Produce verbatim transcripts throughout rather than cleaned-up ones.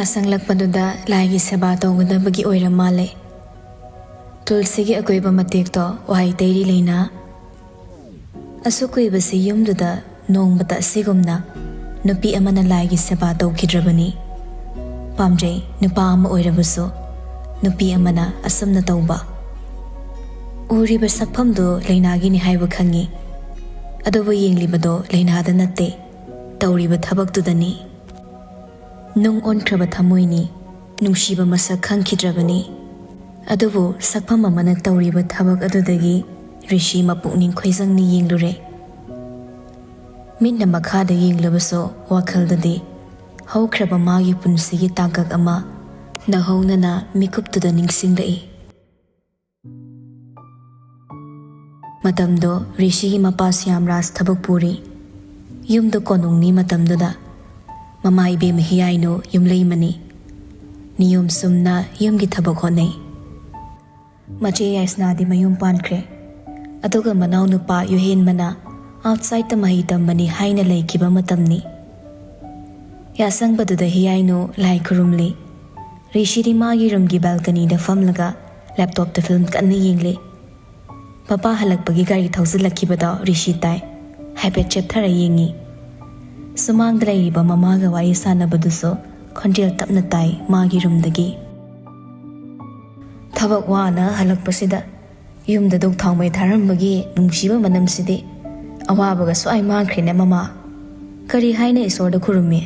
ꯌꯥꯁꯪꯂꯛꯄꯗꯨꯗ ꯂꯥꯏꯒꯤ ꯁꯦꯕꯥ ꯇꯧꯒꯗꯕꯒꯤ ꯑꯣꯏꯔ ꯃꯥꯜꯂꯦ꯫ ꯇꯨꯜꯁꯤꯒꯤ ꯑꯀꯣꯏꯕ ꯃꯇꯦꯛꯇꯣ ꯋꯥꯍꯩ ꯇꯩꯔꯤ ꯂꯩꯅꯥ꯫ ꯑꯁꯨꯛ ꯀꯨꯏꯕꯁꯤ ꯌꯨꯝꯗꯨꯗ ꯅꯣꯡꯃꯇ ꯑꯁꯤꯒꯨꯝꯅ ꯅꯨꯄꯤ ꯑꯃꯅ ꯂꯥꯏꯒꯤ ꯁꯦꯕꯥ ꯇꯧꯈꯤꯗ꯭ꯔꯕꯅꯤ꯫ ꯄꯥꯝꯖꯩ, ꯅꯨꯄꯥ ꯑꯃ ꯑꯣꯏꯔꯕꯁꯨ ꯅꯨꯄꯤ ꯑꯃꯅ ꯑꯁꯨꯝꯅ ꯇꯧꯕ꯫ ꯎꯔꯤꯕ ꯁꯛꯐꯝꯗꯨ ꯂꯩꯅꯥꯒꯤꯅꯤ ꯍꯥꯏꯕ ꯈꯪꯉꯤ, ꯑꯗꯨꯕꯨ ꯌꯦꯡꯂꯤꯕꯗꯣ ꯂꯩꯅꯥꯗ ꯅꯠꯇꯦ, ꯇꯧꯔꯤꯕ ꯊꯕꯛꯇꯨꯗꯅꯤ꯫ ꯅꯨꯡ ꯑꯣꯟꯈ꯭ꯔꯕ ꯊꯃꯣꯏꯅꯤ, ꯅꯨꯡꯁꯤꯕ ꯃꯁꯛ ꯈꯪꯈꯤꯗ꯭ꯔꯕꯅꯤ꯫ ꯑꯗꯨꯕꯨ ꯁꯛꯐꯝ ꯑꯃꯅ ꯇꯧꯔꯤꯕ ꯊꯕꯛ ꯑꯗꯨꯗꯒꯤ ꯔꯤꯁꯤ ꯃꯄꯨꯛꯅꯤꯡ ꯈꯣꯏꯖꯪꯅ ꯌꯦꯡꯂꯨꯔꯦ꯫ ꯃꯤꯠꯅ ꯃꯈꯥꯗ ꯌꯦꯡꯂꯕꯁꯨ ꯋꯥꯈꯜꯗꯗꯤ ꯍꯧꯈ꯭ꯔꯕ ꯃꯥꯒꯤ ꯄꯨꯟꯁꯤꯒꯤ ꯇꯥꯡꯀꯛ ꯑꯃ ꯅꯧꯍꯧꯅꯅ ꯃꯤꯀꯨꯞꯇꯨꯗ ꯅꯤꯡꯁꯤꯡꯂꯛꯏ꯫ ꯃꯇꯝꯗꯣ ꯔꯤꯁꯤꯒꯤ ꯃꯄꯥ ꯁ꯭ꯌꯥꯝꯔꯥꯖ ꯊꯕꯛ ꯄꯨꯔꯤ꯫ ꯌꯨꯝꯗ ꯀꯣꯅꯨꯡꯅꯤ ꯃꯇꯝꯗꯨꯗ꯫ ꯃꯃꯥ ꯏꯕꯦꯝꯃ ꯍꯤꯌꯥꯏꯅꯨ ꯌꯨꯝꯂꯩꯃꯅꯤ꯫ ꯅꯤꯌꯣꯝ ꯆꯨꯝꯅ ꯌꯨꯝꯒꯤ ꯊꯕꯛ ꯍꯣꯠꯅꯩ꯫ ꯃꯆꯦ ꯌꯥꯏꯁꯅꯥꯗꯤ ꯃꯌꯨꯝ ꯄꯥꯟꯈ꯭ꯔꯦ꯫ ꯑꯗꯨꯒ ꯃꯅꯥꯎꯅꯨꯄꯥ ꯌꯨꯍꯦꯟꯕꯅ ꯑꯥꯎꯠꯁꯥꯏꯠꯇ ꯃꯍꯩ ꯇꯝꯕꯅꯤ ꯍꯥꯏꯅ ꯂꯩꯈꯤꯕ ꯃꯇꯝꯅꯤ꯫ ꯌꯥꯁꯪꯕꯗꯨꯗ ꯍꯤꯌꯥꯏꯅꯨ ꯂꯥꯏ ꯈꯨꯔꯨꯝꯂꯤ꯫ ꯔꯤꯁꯤꯗꯤ ꯃꯥꯒꯤ ꯔꯨꯝꯒꯤ ꯕꯦꯜꯀꯅꯤꯗ ꯐꯝꯂꯒ ꯂꯦꯞꯇꯣꯞꯇ ꯐꯤꯂꯝ ꯀꯟꯅ ꯌꯦꯡꯂꯤ꯫ ꯃꯄꯥ ꯍꯜꯂꯛꯄꯒꯤ ꯒꯥꯔꯤ ꯊꯧꯖꯤꯜꯂꯛꯈꯤꯕꯗꯣ ꯔꯤꯁꯤ ꯇꯥꯏ꯫ ꯍꯥꯏꯐꯦꯠ ꯆꯦꯞꯊꯔ ꯌꯦꯡꯉꯤ꯫ ꯁꯨꯃꯥꯡꯗ ꯂꯩꯔꯤꯕ ꯃꯃꯥꯒ ꯋꯥꯔꯤ ꯁꯥꯟꯅꯕꯗꯨꯁꯨ ꯈꯣꯟꯖꯦꯜ ꯇꯞꯅ ꯇꯥꯏ ꯃꯥꯒꯤ ꯔꯨꯝꯗꯒꯤ꯫ ꯊꯕꯛ ꯋꯥꯅ ꯍꯜꯂꯛꯄꯁꯤꯗ ꯌꯨꯝꯗ ꯙꯨꯛ ꯊꯥꯎꯃꯩ ꯊꯥꯔꯝꯕꯒꯤ ꯅꯨꯡꯁꯤꯕ ꯃꯅꯝꯁꯤꯗꯤ ꯑꯋꯥꯕꯒ ꯁ꯭ꯋꯥꯏ ꯃꯥꯡꯈ꯭ꯔꯦꯅꯦ ꯃꯃꯥ꯫ ꯀꯔꯤ ꯍꯥꯏꯅ ꯏꯁꯣꯔꯗ ꯈꯨꯔꯨꯝꯃꯤ?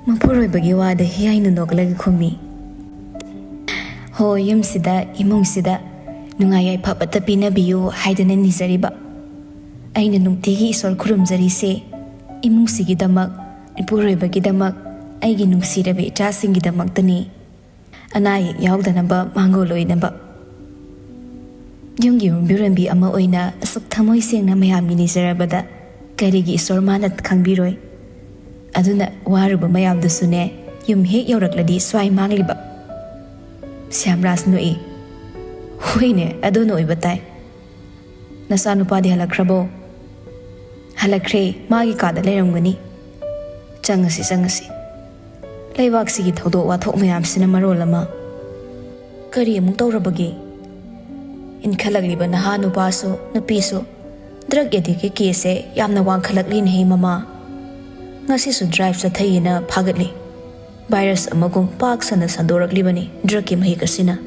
ꯃꯄꯨꯔꯣꯏꯕꯒꯤ ꯋꯥꯗ ꯍꯤꯌꯥꯏꯅ ꯅꯣꯛꯂꯒ ꯈꯨꯝꯃꯤ꯫ ꯍꯣ, ꯌꯨꯝꯁꯤꯗ, ꯏꯃꯨꯡꯁꯤꯗ ꯅꯨꯡꯉꯥꯏ ꯌꯥꯏꯐꯕꯇ ꯄꯤꯅꯕꯤꯌꯨ ꯍꯥꯏꯗꯨꯅ ꯅꯤꯖꯔꯤꯕ꯫ ꯑꯩꯅ ꯅꯨꯡꯇꯤꯒꯤ ꯏꯁꯣꯔ ꯈꯨꯔꯨꯝꯖꯔꯤꯁꯦ ꯏꯃꯨꯡꯁꯤꯒꯤꯗꯃꯛ, ꯏꯄꯨꯔꯣꯏꯕꯒꯤꯗꯃꯛ, ꯑꯩꯒꯤ ꯅꯨꯡꯁꯤꯔꯕ ꯏꯆꯥꯁꯤꯡꯒꯤꯗꯃꯛꯇꯅꯤ꯫ ꯑꯅꯥ ꯑꯌꯦꯛ ꯌꯥꯎꯗꯅꯕ, ꯃꯥꯡꯒꯣꯜ ꯑꯣꯏꯅꯕ꯫ ꯌꯨꯝꯒꯤ ꯌꯨꯝꯕꯤꯔꯣꯟꯕꯤ ꯑꯃ ꯑꯣꯏꯅ ꯑꯁꯨꯛ ꯊꯃꯣꯏ ꯁꯦꯡꯅ ꯃꯌꯥꯝꯒꯤ ꯅꯤꯖꯔꯕꯗ ꯀꯔꯤꯒꯤ ꯏꯁꯣꯔ ꯃꯥꯅ ꯈꯪꯕꯤꯔꯣꯏ? ꯑꯗꯨꯅ ꯋꯥꯔꯨꯕ ꯃꯌꯥꯝꯗꯨꯁꯨꯅꯦ, ꯌꯨꯝ ꯍꯦꯛ ꯌꯧꯔꯛꯂꯗꯤ ꯁ꯭ꯋꯥꯏ ꯃꯥꯡꯂꯤꯕ꯫ ꯁ꯭ꯌꯥꯝꯔꯥꯖ ꯅꯣꯛꯏ꯫ ꯍꯣꯏꯅꯦ, ꯑꯗꯨꯅ ꯑꯣꯏꯕ ꯇꯥꯏ꯫ ꯅꯆꯥꯅꯨꯄꯥꯗꯤ ꯍꯜꯂꯛꯈ꯭ꯔꯕꯣ? ꯍꯜꯂꯛꯈ꯭ꯔꯦ, ꯃꯥꯒꯤ ꯀꯥꯗ ꯂꯩꯔꯝꯒꯅꯤ꯫ ꯆꯪꯉꯁꯤ, ꯆꯪꯉꯁꯤ꯫ ꯂꯩꯕꯥꯛꯁꯤꯒꯤ ꯊꯧꯗꯣꯛ ꯋꯥꯊꯣꯛ ꯃꯌꯥꯝꯁꯤꯅ ꯃꯔꯣꯜ ꯑꯃ꯫ ꯀꯔꯤ ꯑꯃꯨꯛ ꯇꯧꯔꯕꯒꯦ? ꯏꯟꯈꯠꯂꯛꯂꯤꯕ ꯅꯍꯥ ꯅꯨꯄꯥꯁꯨ ꯅꯨꯄꯤꯁꯨ drug addict ꯀꯤ case ꯁꯦ ꯌꯥꯝꯅ ꯋꯥꯡꯈꯠꯂꯛꯂꯤꯅꯦꯍꯦ ꯃꯃꯥ꯫ ꯉꯁꯤꯁꯨ drive ꯆꯠꯊꯩꯌꯦꯅ ꯐꯥꯒꯠꯂꯤ꯫ Virus ꯑꯃꯒꯨꯝ ꯄꯥꯛ ꯁꯟꯅ ꯁꯟꯗꯣꯔꯛꯂꯤꯕꯅꯤ drug ꯀꯤ ꯃꯍꯤꯛ ꯑꯁꯤꯅ꯫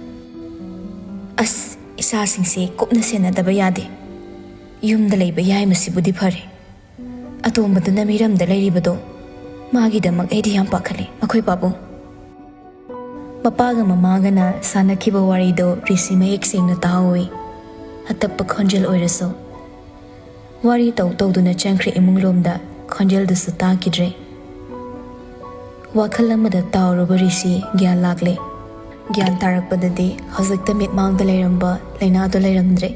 ꯑꯁ, ꯏꯆꯥꯁꯤꯡꯁꯦ ꯀꯨꯞꯅ ꯁꯦꯟꯅꯗꯕ ꯌꯥꯗꯦ꯫ ꯌꯨꯝꯗ ꯂꯩꯕ ꯌꯥꯏꯃꯁꯤꯕꯨꯗꯤ ꯐꯔꯦ꯫ ꯑꯇꯣꯝꯕꯗꯨꯅ ꯃꯤꯔꯝꯗ ꯂꯩꯔꯤꯕꯗꯣ, ꯃꯥꯒꯤꯗꯃꯛ ꯑꯩꯗꯤ ꯌꯥꯝ ꯄꯥꯈꯠꯂꯤ, ꯃꯈꯣꯏ ꯄꯥꯕꯨꯡ꯫ ꯃꯄꯥꯒ ꯃꯃꯥꯒꯅ ꯁꯥꯟꯅꯈꯤꯕ ꯋꯥꯔꯤꯗꯣ ꯔꯤꯁꯤ ꯃꯌꯦꯛ ꯁꯦꯡꯅ ꯇꯥꯍꯧꯏ꯫ ꯑꯇꯞꯄ ꯈꯣꯟꯖꯦꯜ ꯑꯣꯏꯔꯁꯨ꯫ ꯋꯥꯔꯤ ꯇꯧ ꯇꯧꯗꯨꯅ ꯆꯪꯈ꯭ꯔꯦ ꯏꯃꯨꯡ ꯂꯣꯝꯗ, ꯈꯣꯟꯖꯦꯜꯗꯨꯁꯨ ꯇꯥꯈꯤꯗ꯭ꯔꯦ꯫ ꯋꯥꯈꯜ ꯑꯃꯗ ꯇꯥꯎꯔꯨꯕ ꯔꯤꯁꯤ ꯒ꯭ꯌꯥꯟ ꯂꯥꯛꯂꯦ꯫ ꯒ꯭ꯌꯥꯟ ꯇꯥꯔꯛꯄꯗꯗꯤ ꯍꯧꯖꯤꯛꯇ ꯃꯤꯠꯃꯥꯡꯗ ꯂꯩꯔꯝꯕ ꯂꯩꯅꯥꯗꯣ ꯂꯩꯔꯝꯗ꯭ꯔꯦ꯫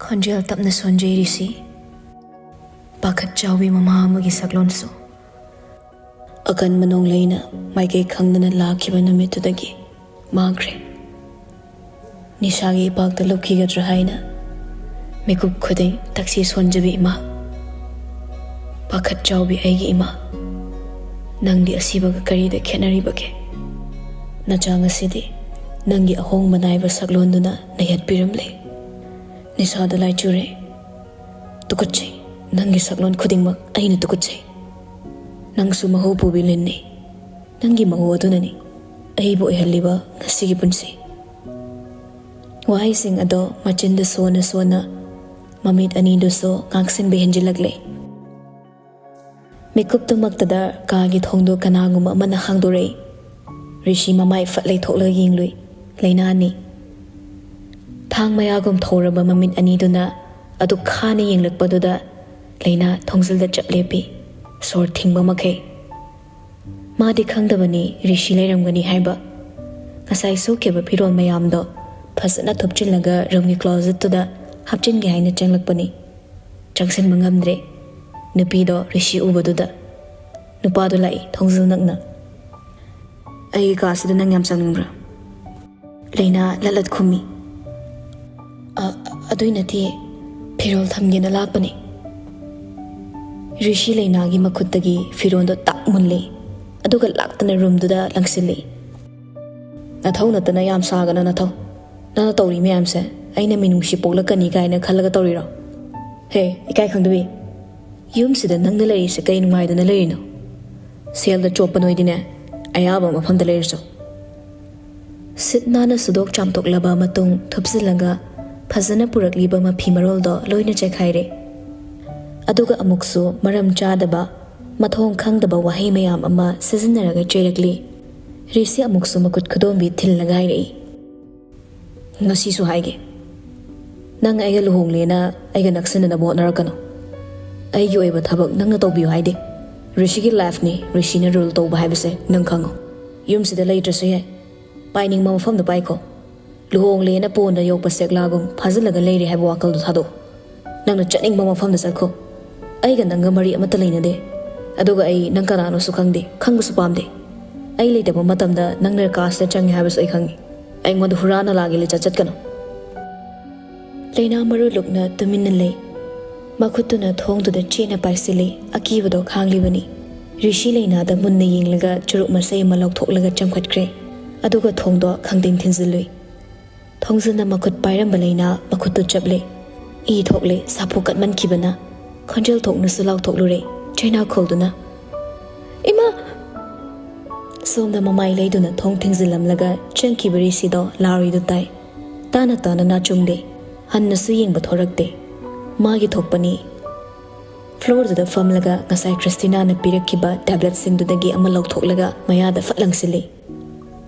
ꯈꯣꯟꯖꯦꯜ ꯇꯞꯅ ꯁꯣꯟꯖꯩ ꯔꯤꯁꯤ꯫ ꯄꯥꯈꯠ ꯆꯥꯎꯕꯤ ꯃꯃꯥ ꯑꯃꯒꯤ ꯁꯛꯂꯣꯟꯁꯨ꯫ ꯑꯀꯟꯕ ꯅꯣꯡꯂꯩꯅ ꯃꯥꯏꯀꯩ ꯈꯪꯗꯅ ꯂꯥꯛꯈꯤꯕ ꯅꯨꯃꯤꯠꯇꯨꯗꯒꯤ ꯃꯥꯡꯈ꯭ꯔꯦ꯫ ꯅꯤꯁꯥꯒꯤ ꯏꯄꯥꯛꯇ ꯂꯨꯞꯈꯤꯒꯗ꯭ꯔꯥ ꯍꯥꯏꯅ ꯃꯤꯀꯨꯞ ꯈꯨꯗꯤꯡ ꯇꯛꯁꯤ ꯁꯣꯟꯖꯕꯤ ꯏꯃꯥ꯫ ꯄꯥꯈꯠ ꯆꯥꯎꯕꯤ ꯑꯩꯒꯤ ꯏꯃꯥ꯫ ꯅꯪꯗꯤ ꯑꯁꯤꯕꯒ ꯀꯔꯤꯗ ꯈꯦꯠꯅꯔꯤꯕꯒꯦ? ꯅꯆꯥ ꯉꯁꯤꯗꯤ ꯅꯪꯒꯤ ꯑꯍꯣꯡꯕ ꯅꯥꯏꯕ ꯁꯛꯂꯣꯟꯗꯨꯅ ꯅꯩꯍꯠꯄꯤꯔꯝꯂꯦ꯫ ꯅꯤꯁꯥꯗ ꯂꯥꯏꯆꯨꯔꯦ꯫ ꯇꯨꯀꯠꯆꯩ꯫ ꯅꯪꯒꯤ ꯁꯛꯂꯣꯟ ꯈꯨꯗꯤꯡꯃꯛ ꯑꯩꯅ ꯇꯨꯀꯠꯆꯩ꯫ ꯅꯪꯁꯨ ꯃꯍꯨ ꯄꯨꯕꯤ ꯂꯤꯟꯅꯤ꯫ ꯅꯪꯒꯤ ꯃꯍꯨ ꯑꯗꯨꯅꯅꯤ ꯑꯩꯕꯨ ꯑꯣꯏꯍꯜꯂꯤꯕ ꯉꯁꯤꯒꯤ ꯄꯨꯟꯁꯤ꯫ ꯋꯥꯍꯩꯁꯤꯡ ꯑꯗꯣ ꯃꯆꯤꯟꯗ ꯁꯣꯟꯅ ꯁꯣꯟꯅ ꯃꯃꯤꯠ ꯑꯅꯤꯗꯨꯁꯨ ꯉꯥꯡꯁꯤꯟꯕ ꯍꯦꯟꯖꯤꯜꯂꯛꯂꯦ꯫ ꯃꯤꯀꯨꯞꯇꯨꯃꯛꯇꯗ ꯀꯥꯒꯤ ꯊꯣꯡꯗꯣ ꯀꯅꯥꯒꯨꯝꯕ ꯑꯃꯅ ꯍꯥꯡꯗꯣꯔꯛꯏ꯫ ꯔꯤꯁꯤ ꯃꯃꯥꯏ ꯐꯠ ꯂꯩꯊꯣꯛꯂꯒ ꯌꯦꯡꯂꯨꯏ꯫ ꯂꯩꯅꯥꯅꯤ꯫ ꯊꯥꯡ ꯃꯌꯥꯒꯨꯝ ꯊꯧꯔꯕ ꯃꯃꯤꯠ ꯑꯅꯤꯗꯨꯅ ꯑꯗꯨꯛ ꯈꯥꯅ ꯌꯦꯡꯂꯛꯄꯗꯨꯗ ꯂꯩꯅꯥ ꯊꯣꯡꯖꯤꯜꯗ ꯆꯞ ꯂꯦꯞꯄꯤ, ꯁꯣꯔ ꯊꯤꯡꯕ ꯃꯈꯩ꯫ ꯃꯥꯗꯤ ꯈꯪꯗꯕꯅꯤ ꯔꯤꯁꯤ ꯂꯩꯔꯝꯒꯅꯤ ꯍꯥꯏꯕ꯫ ꯉꯁꯥꯏ ꯁꯨꯈꯤꯕ ꯐꯤꯔꯣꯜ ꯃꯌꯥꯝꯗꯣ ꯐꯖꯅ ꯊꯨꯞꯆꯤꯜꯂꯒ ꯔꯨꯝꯒꯤ closet ꯇꯨꯗ ꯍꯥꯞꯆꯤꯟꯒꯦ ꯍꯥꯏꯅ ꯆꯪꯂꯛꯄꯅꯤ꯫ ꯆꯪꯁꯤꯟꯕ ꯉꯝꯗ꯭ꯔꯦ꯫ ꯅꯨꯄꯤꯗꯣ ꯔꯤꯁꯤ ꯎꯕꯗꯨꯗ꯫ ꯅꯨꯄꯥꯗꯣ ꯂꯥꯛꯏ, ꯊꯣꯡꯖꯤꯜ ꯅꯛꯅ꯫ "ꯑꯩꯒꯤ ꯀꯥꯁꯤꯗ ꯅꯪ ꯌꯥꯝ ꯆꯪꯅꯤꯡꯕ꯭ꯔꯥ?" ꯂꯩꯅꯥ ꯂꯠꯂꯠ ꯈꯨꯝꯃꯤ꯫ "ꯑ, ꯑꯗꯨꯏ ꯅꯠꯇꯦ, ꯐꯤꯔꯣꯜ ꯊꯝꯒꯦꯅ ꯂꯥꯛꯄꯅꯦ꯫" ꯔꯤꯁꯤ ꯂꯩꯅꯥꯒꯤ ꯃꯈꯨꯠꯇꯒꯤ ꯐꯤꯔꯣꯜꯗꯣ ꯇꯥꯛ ꯃꯨꯜꯂꯦ꯫ ꯑꯗꯨꯒ ꯂꯥꯛꯇꯅ ꯔꯨꯝꯗꯨꯗ ꯂꯪꯁꯤꯜꯂꯤ꯫ ꯅꯊꯧ ꯅꯠꯇꯅ ꯌꯥꯝ ꯁꯥꯒꯅꯨ ꯅꯊꯧ꯫ ꯅꯪꯅ ꯇꯧꯔꯤ ꯃꯌꯥꯝꯁꯦ ꯑꯩꯅ ꯃꯤꯅꯨꯡꯁꯤ ꯄꯣꯛꯂꯛꯀꯅꯤ ꯀꯥꯏꯅ ꯈꯜꯂꯒ ꯇꯧꯔꯤꯔꯣ? ꯍꯦ, ꯏꯀꯥꯏ ꯈꯪꯗꯕꯤ꯫ ꯌꯨꯝꯁꯤꯗ ꯅꯪꯅ ꯂꯩꯔꯤꯁꯦ ꯀꯩ ꯅꯨꯡꯉꯥꯏꯗꯅ ꯂꯩꯔꯤꯅꯣ? ꯁꯦꯜꯗ ꯆꯣꯞꯄ ꯅꯣꯏꯗꯤꯅꯦ, ꯑꯌꯥꯕ ꯃꯐꯝꯗ ꯂꯩꯔꯁꯨ꯫ ꯁꯤꯠ ꯅꯥꯟꯅ ꯁꯨꯗꯣꯛ ꯆꯥꯝꯊꯣꯛꯂꯕ ꯃꯇꯨꯡ ꯊꯨꯞꯆꯤꯜꯂꯒ ꯐꯖꯅ ꯄꯨꯔꯛꯂꯤꯕ ꯃꯐꯤ ꯃꯔꯣꯜꯗꯣ ꯂꯣꯏꯅ ꯆꯥꯏꯈꯥꯏꯔꯦ꯫ ꯑꯗꯨꯒ ꯑꯃꯨꯛꯁꯨ ꯃꯔꯝ ꯆꯥꯗꯕ, ꯃꯊꯣꯡ ꯈꯪꯗꯕ ꯋꯥꯍꯩ ꯃꯌꯥꯝ ꯑꯃ ꯁꯤꯖꯤꯟꯅꯔꯒ ꯆꯩꯔꯛꯂꯤ꯫ ꯔꯤꯁꯤ ꯑꯃꯨꯛꯁꯨ ꯃꯈꯨꯠ ꯈꯨꯗꯣꯝꯕꯤ ꯊꯤꯜꯂꯒ ꯍꯥꯏꯔꯛꯏ, "ꯉꯁꯤꯁꯨ ꯍꯥꯏꯒꯦ, ꯅꯪ ꯑꯩꯒ ꯂꯨꯍꯣꯡꯂꯦꯅ ꯑꯩꯒ ꯅꯛꯁꯤꯟꯅꯅꯕ ꯍꯣꯠꯅꯔꯛꯀꯅꯨ꯫ ꯑꯩꯒꯤ ꯑꯣꯏꯕ ꯊꯕꯛ ꯅꯪꯅ ꯇꯧꯕꯤꯌꯨ ꯍꯥꯏꯗꯦ꯫ ꯔꯤꯁꯤꯒꯤ ꯂꯥꯏꯐꯅꯤ, ꯔꯤꯁꯤꯅ ꯔꯨꯜ ꯇꯧꯕ ꯍꯥꯏꯕꯁꯦ ꯅꯪ ꯈꯪꯉꯣ꯫ ꯌꯨꯝꯁꯤꯗ ꯂꯩꯇ꯭ꯔꯁꯨ ꯌꯥꯏ, ꯄꯥꯏꯅꯤꯡꯕ ꯃꯐꯝꯗ ꯄꯥꯏꯈꯣ꯫ ꯂꯨꯍꯣꯡꯂꯦꯅ ꯄꯣꯟꯗ ꯌꯣꯛꯄ ꯁꯦꯛꯂꯥꯒꯨꯝ ꯐꯥꯖꯤꯜꯂꯒ ꯂꯩꯔꯦ ꯍꯥꯏꯕ ꯋꯥꯈꯜꯗꯣ ꯊꯥꯗꯣꯛꯑꯣ꯫ ꯅꯪꯅ ꯆꯠꯅꯤꯡꯕ ꯃꯐꯝꯗ ꯆꯠꯈꯣ꯫ ꯑꯩꯒ ꯅꯪꯒ ꯃꯔꯤ ꯑꯃꯠꯇ ꯂꯩꯅꯗꯦ꯫ ꯑꯗꯨꯒ ꯑꯩ ꯅꯪ ꯀꯅꯥꯅꯣꯁꯨ ꯈꯪꯗꯦ, ꯈꯪꯕꯁꯨ ꯄꯥꯝꯗꯦ꯫ ꯑꯩ ꯂꯩꯇꯕ ꯃꯇꯝꯗ ꯅꯪꯅ ꯀꯥꯁꯤꯗ ꯆꯪꯉꯦ ꯍꯥꯏꯕꯁꯨ ꯑꯩ ꯈꯪꯉꯤ꯫ ꯑꯩꯉꯣꯟꯗ ꯍꯨꯔꯥ ꯅꯂꯥꯒꯤ ꯂꯤꯆꯠ ꯆꯠꯀꯅꯨ꯫" ꯂꯩꯅꯥ ꯃꯔꯨ ꯂꯨꯛꯅ ꯇꯨꯃꯤꯟꯅ ꯂꯩ꯫ ꯃꯈꯨꯠꯇꯨꯅ ꯊꯣꯡꯗꯨꯗ ꯆꯦꯠꯅ ꯄꯥꯏꯁꯤꯜꯂꯤ, ꯑꯀꯤꯕꯗꯣ ꯈꯥꯡꯂꯤꯕꯅꯤ꯫ ꯔꯤꯁꯤ ꯂꯩꯅꯥꯗ ꯃꯨꯟꯅ ꯌꯦꯡꯂꯒ ꯆꯨꯔꯨꯞ ꯃꯆꯩ ꯑꯃ ꯂꯧꯊꯣꯛꯂꯒ ꯆꯪꯈꯠꯈ꯭ꯔꯦ꯫ ꯑꯗꯨꯒ ꯊꯣꯡꯗꯣ ꯈꯪꯗꯤꯡ ꯊꯤꯟꯖꯤꯜꯂꯨꯏ꯫ ꯊꯣꯡꯖꯤꯟꯅ ꯃꯈꯨꯠ ꯄꯥꯏꯔꯝꯕ ꯂꯩꯅꯥ ꯃꯈꯨꯠꯇꯨ ꯆꯞꯂꯦ꯫ ꯏ ꯊꯣꯛꯂꯦ, ꯁꯥꯐꯨ ꯀꯟꯃꯟꯈꯤꯕꯅ꯫ ꯈꯣꯟꯖꯦꯜ ꯊꯣꯛꯅꯁꯨ ꯂꯥꯎꯊꯣꯛꯂꯨꯔꯦ, ꯆꯩꯅꯥ ꯈꯣꯜꯗꯨꯅ, "ꯏꯃꯥ!" ꯁꯣꯝꯗ ꯃꯃꯥꯏ ꯂꯩꯗꯨꯅ ꯊꯣꯡ ꯊꯤꯡꯖꯤꯜꯂꯝꯂꯒ ꯆꯪꯈꯤꯕ ꯔꯤꯁꯤꯗꯣ ꯂꯥꯎꯔꯤꯗꯨ ꯇꯥꯏ꯫ ꯇꯥꯅ ꯇꯥꯅ ꯅꯥꯆꯨꯡꯗꯦ꯫ ꯍꯟꯅꯁꯨ ꯌꯦꯡꯕ ꯊꯣꯔꯛꯇꯦ꯫ ꯃꯥꯒꯤ ꯊꯣꯛꯄꯅꯤ꯫ ꯐ꯭ꯂꯣꯔꯗꯨꯗ ꯐꯝꯂꯒ ꯉꯁꯥꯏ ꯈ꯭ꯔꯤꯁꯇꯤꯅꯥꯅ ꯄꯤꯔꯛꯈꯤꯕ ꯇꯦꯕ꯭ꯂꯦꯠꯁꯤꯡꯗꯨꯗꯒꯤ ꯑꯃ ꯂꯧꯊꯣꯛꯂꯒ ꯃꯌꯥꯗ ꯐꯠ ꯂꯪꯁꯤꯜꯂꯤ꯫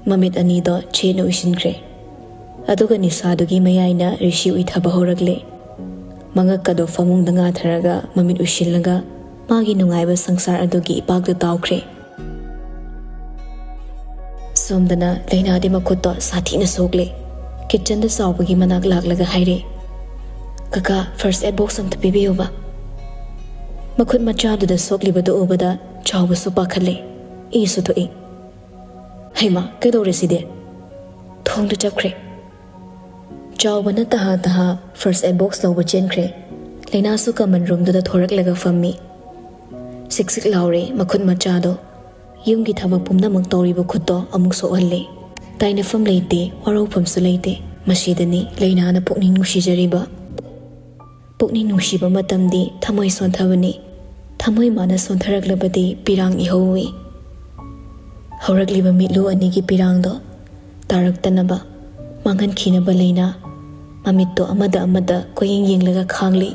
ꯃꯃꯤꯠ ꯑꯅꯤꯗꯣ ꯆꯦꯠꯅ ꯎꯏꯁꯤꯟꯈ꯭ꯔꯦ꯫ ꯑꯗꯨꯒ ꯅꯤꯁꯥꯗꯨꯒꯤ ꯃꯌꯥꯏꯅ ꯔꯤꯁꯤ ꯎꯏꯊꯕ ꯍꯧꯔꯛꯂꯦ꯫ ꯃꯉꯛꯀꯗꯣ ꯐꯃꯨꯡꯗ ꯉꯥꯊꯔꯒ ꯃꯃꯤꯠ ꯎꯏꯁꯤꯜꯂꯒ ꯃꯥꯒꯤ ꯅꯨꯡꯉꯥꯏꯕ ꯁꯪꯁꯥꯔ ꯑꯗꯨꯒꯤ ꯏꯄꯥꯛꯇ ꯇꯥꯎꯈ꯭ꯔꯦ꯫ ꯁꯣꯝꯗꯅ ꯂꯩꯅꯥꯗꯤ ꯃꯈꯨꯠꯇꯣ ꯁꯥꯊꯤꯅ ꯁꯣꯛꯂꯦ꯫ ꯀꯤꯠꯆꯟꯗ ꯆꯥꯎꯕꯒꯤ ꯃꯅꯥꯛ ꯂꯥꯛꯂꯒ ꯍꯥꯏꯔꯦ, "ꯀꯀꯥ, ꯐꯥꯔꯁ ꯑꯦꯗ ꯕꯣꯛꯁ ꯑꯝꯇ ꯄꯤꯕꯤꯌꯨꯕ꯫" ꯃꯈꯨꯠ ꯃꯆꯥꯗꯨꯗ ꯁꯣꯛꯂꯤꯕꯗꯨ ꯎꯕꯗ ꯆꯥꯎꯕꯁꯨ ꯄꯥꯈꯠꯂꯦ, ꯏꯁꯨ ꯊꯣꯛꯏ꯫ "ꯍꯩꯃꯥ, ꯀꯩꯗꯧꯔꯦ ꯁꯤꯗꯤ?" ꯊꯣꯡꯗꯨ ꯆꯞꯈ꯭ꯔꯦ꯫ ꯆꯥꯎꯕꯅ ꯇꯍꯥ ꯇꯍꯥ ꯐꯥꯔꯁ ꯑꯦꯗ ꯕꯣꯛꯁ ꯂꯧꯕ ꯆꯦꯟꯈ꯭ꯔꯦ꯫ ꯂꯩꯅꯥꯁꯨ ꯀꯃꯟ ꯔꯨꯝꯗꯨꯗ ꯊꯣꯔꯛꯂꯒ ꯐꯝꯃꯤ꯫ ꯁꯤꯛ ꯁꯤꯛ ꯂꯥꯎꯔꯦ ꯃꯈꯨꯠ ꯃꯆꯥꯗꯣ꯫ ꯌꯨꯝꯒꯤ ꯊꯕꯛ ꯄꯨꯝꯅꯃꯛ ꯇꯧꯔꯤꯕ ꯈꯨꯠꯇꯣ ꯑꯃꯨꯛ ꯁꯣꯛꯍꯜꯂꯦ꯫ ꯇꯥꯏꯅꯐꯝ ꯂꯩꯇꯦ, ꯋꯥꯔꯧꯐꯝꯁꯨ ꯂꯩꯇꯦ꯫ ꯃꯁꯤꯗꯅꯤ ꯂꯩꯅꯥꯅ ꯄꯨꯛꯅꯤꯡ ꯅꯨꯡꯁꯤꯖꯔꯤꯕ꯫ ꯄꯨꯛꯅꯤꯡ ꯅꯨꯡꯁꯤꯕ ꯃꯇꯝꯗꯤ ꯊꯃꯣꯏ ꯁꯣꯟꯊꯕꯅꯤ꯫ ꯊꯃꯣꯏ ꯃꯥꯅ ꯁꯣꯟꯊꯔꯛꯂꯕꯗꯤ ꯄꯤꯔꯥꯡ ꯏꯍꯧꯏ꯫ ꯍꯧꯔꯛꯂꯤꯕ ꯃꯤꯠꯂꯨ ꯑꯅꯤꯒꯤ ꯄꯤꯔꯥꯡꯗꯣ ꯇꯥꯔꯛꯇꯅꯕ ꯃꯥꯡꯍꯟꯈꯤꯅꯕ ꯂꯩꯅꯥ ꯃꯃꯤꯠꯇꯣ ꯑꯃꯗ ꯑꯃꯗ ꯀꯣꯏꯌꯦꯡ ꯌꯦꯡꯂꯒ ꯈꯥꯡꯂꯤ꯫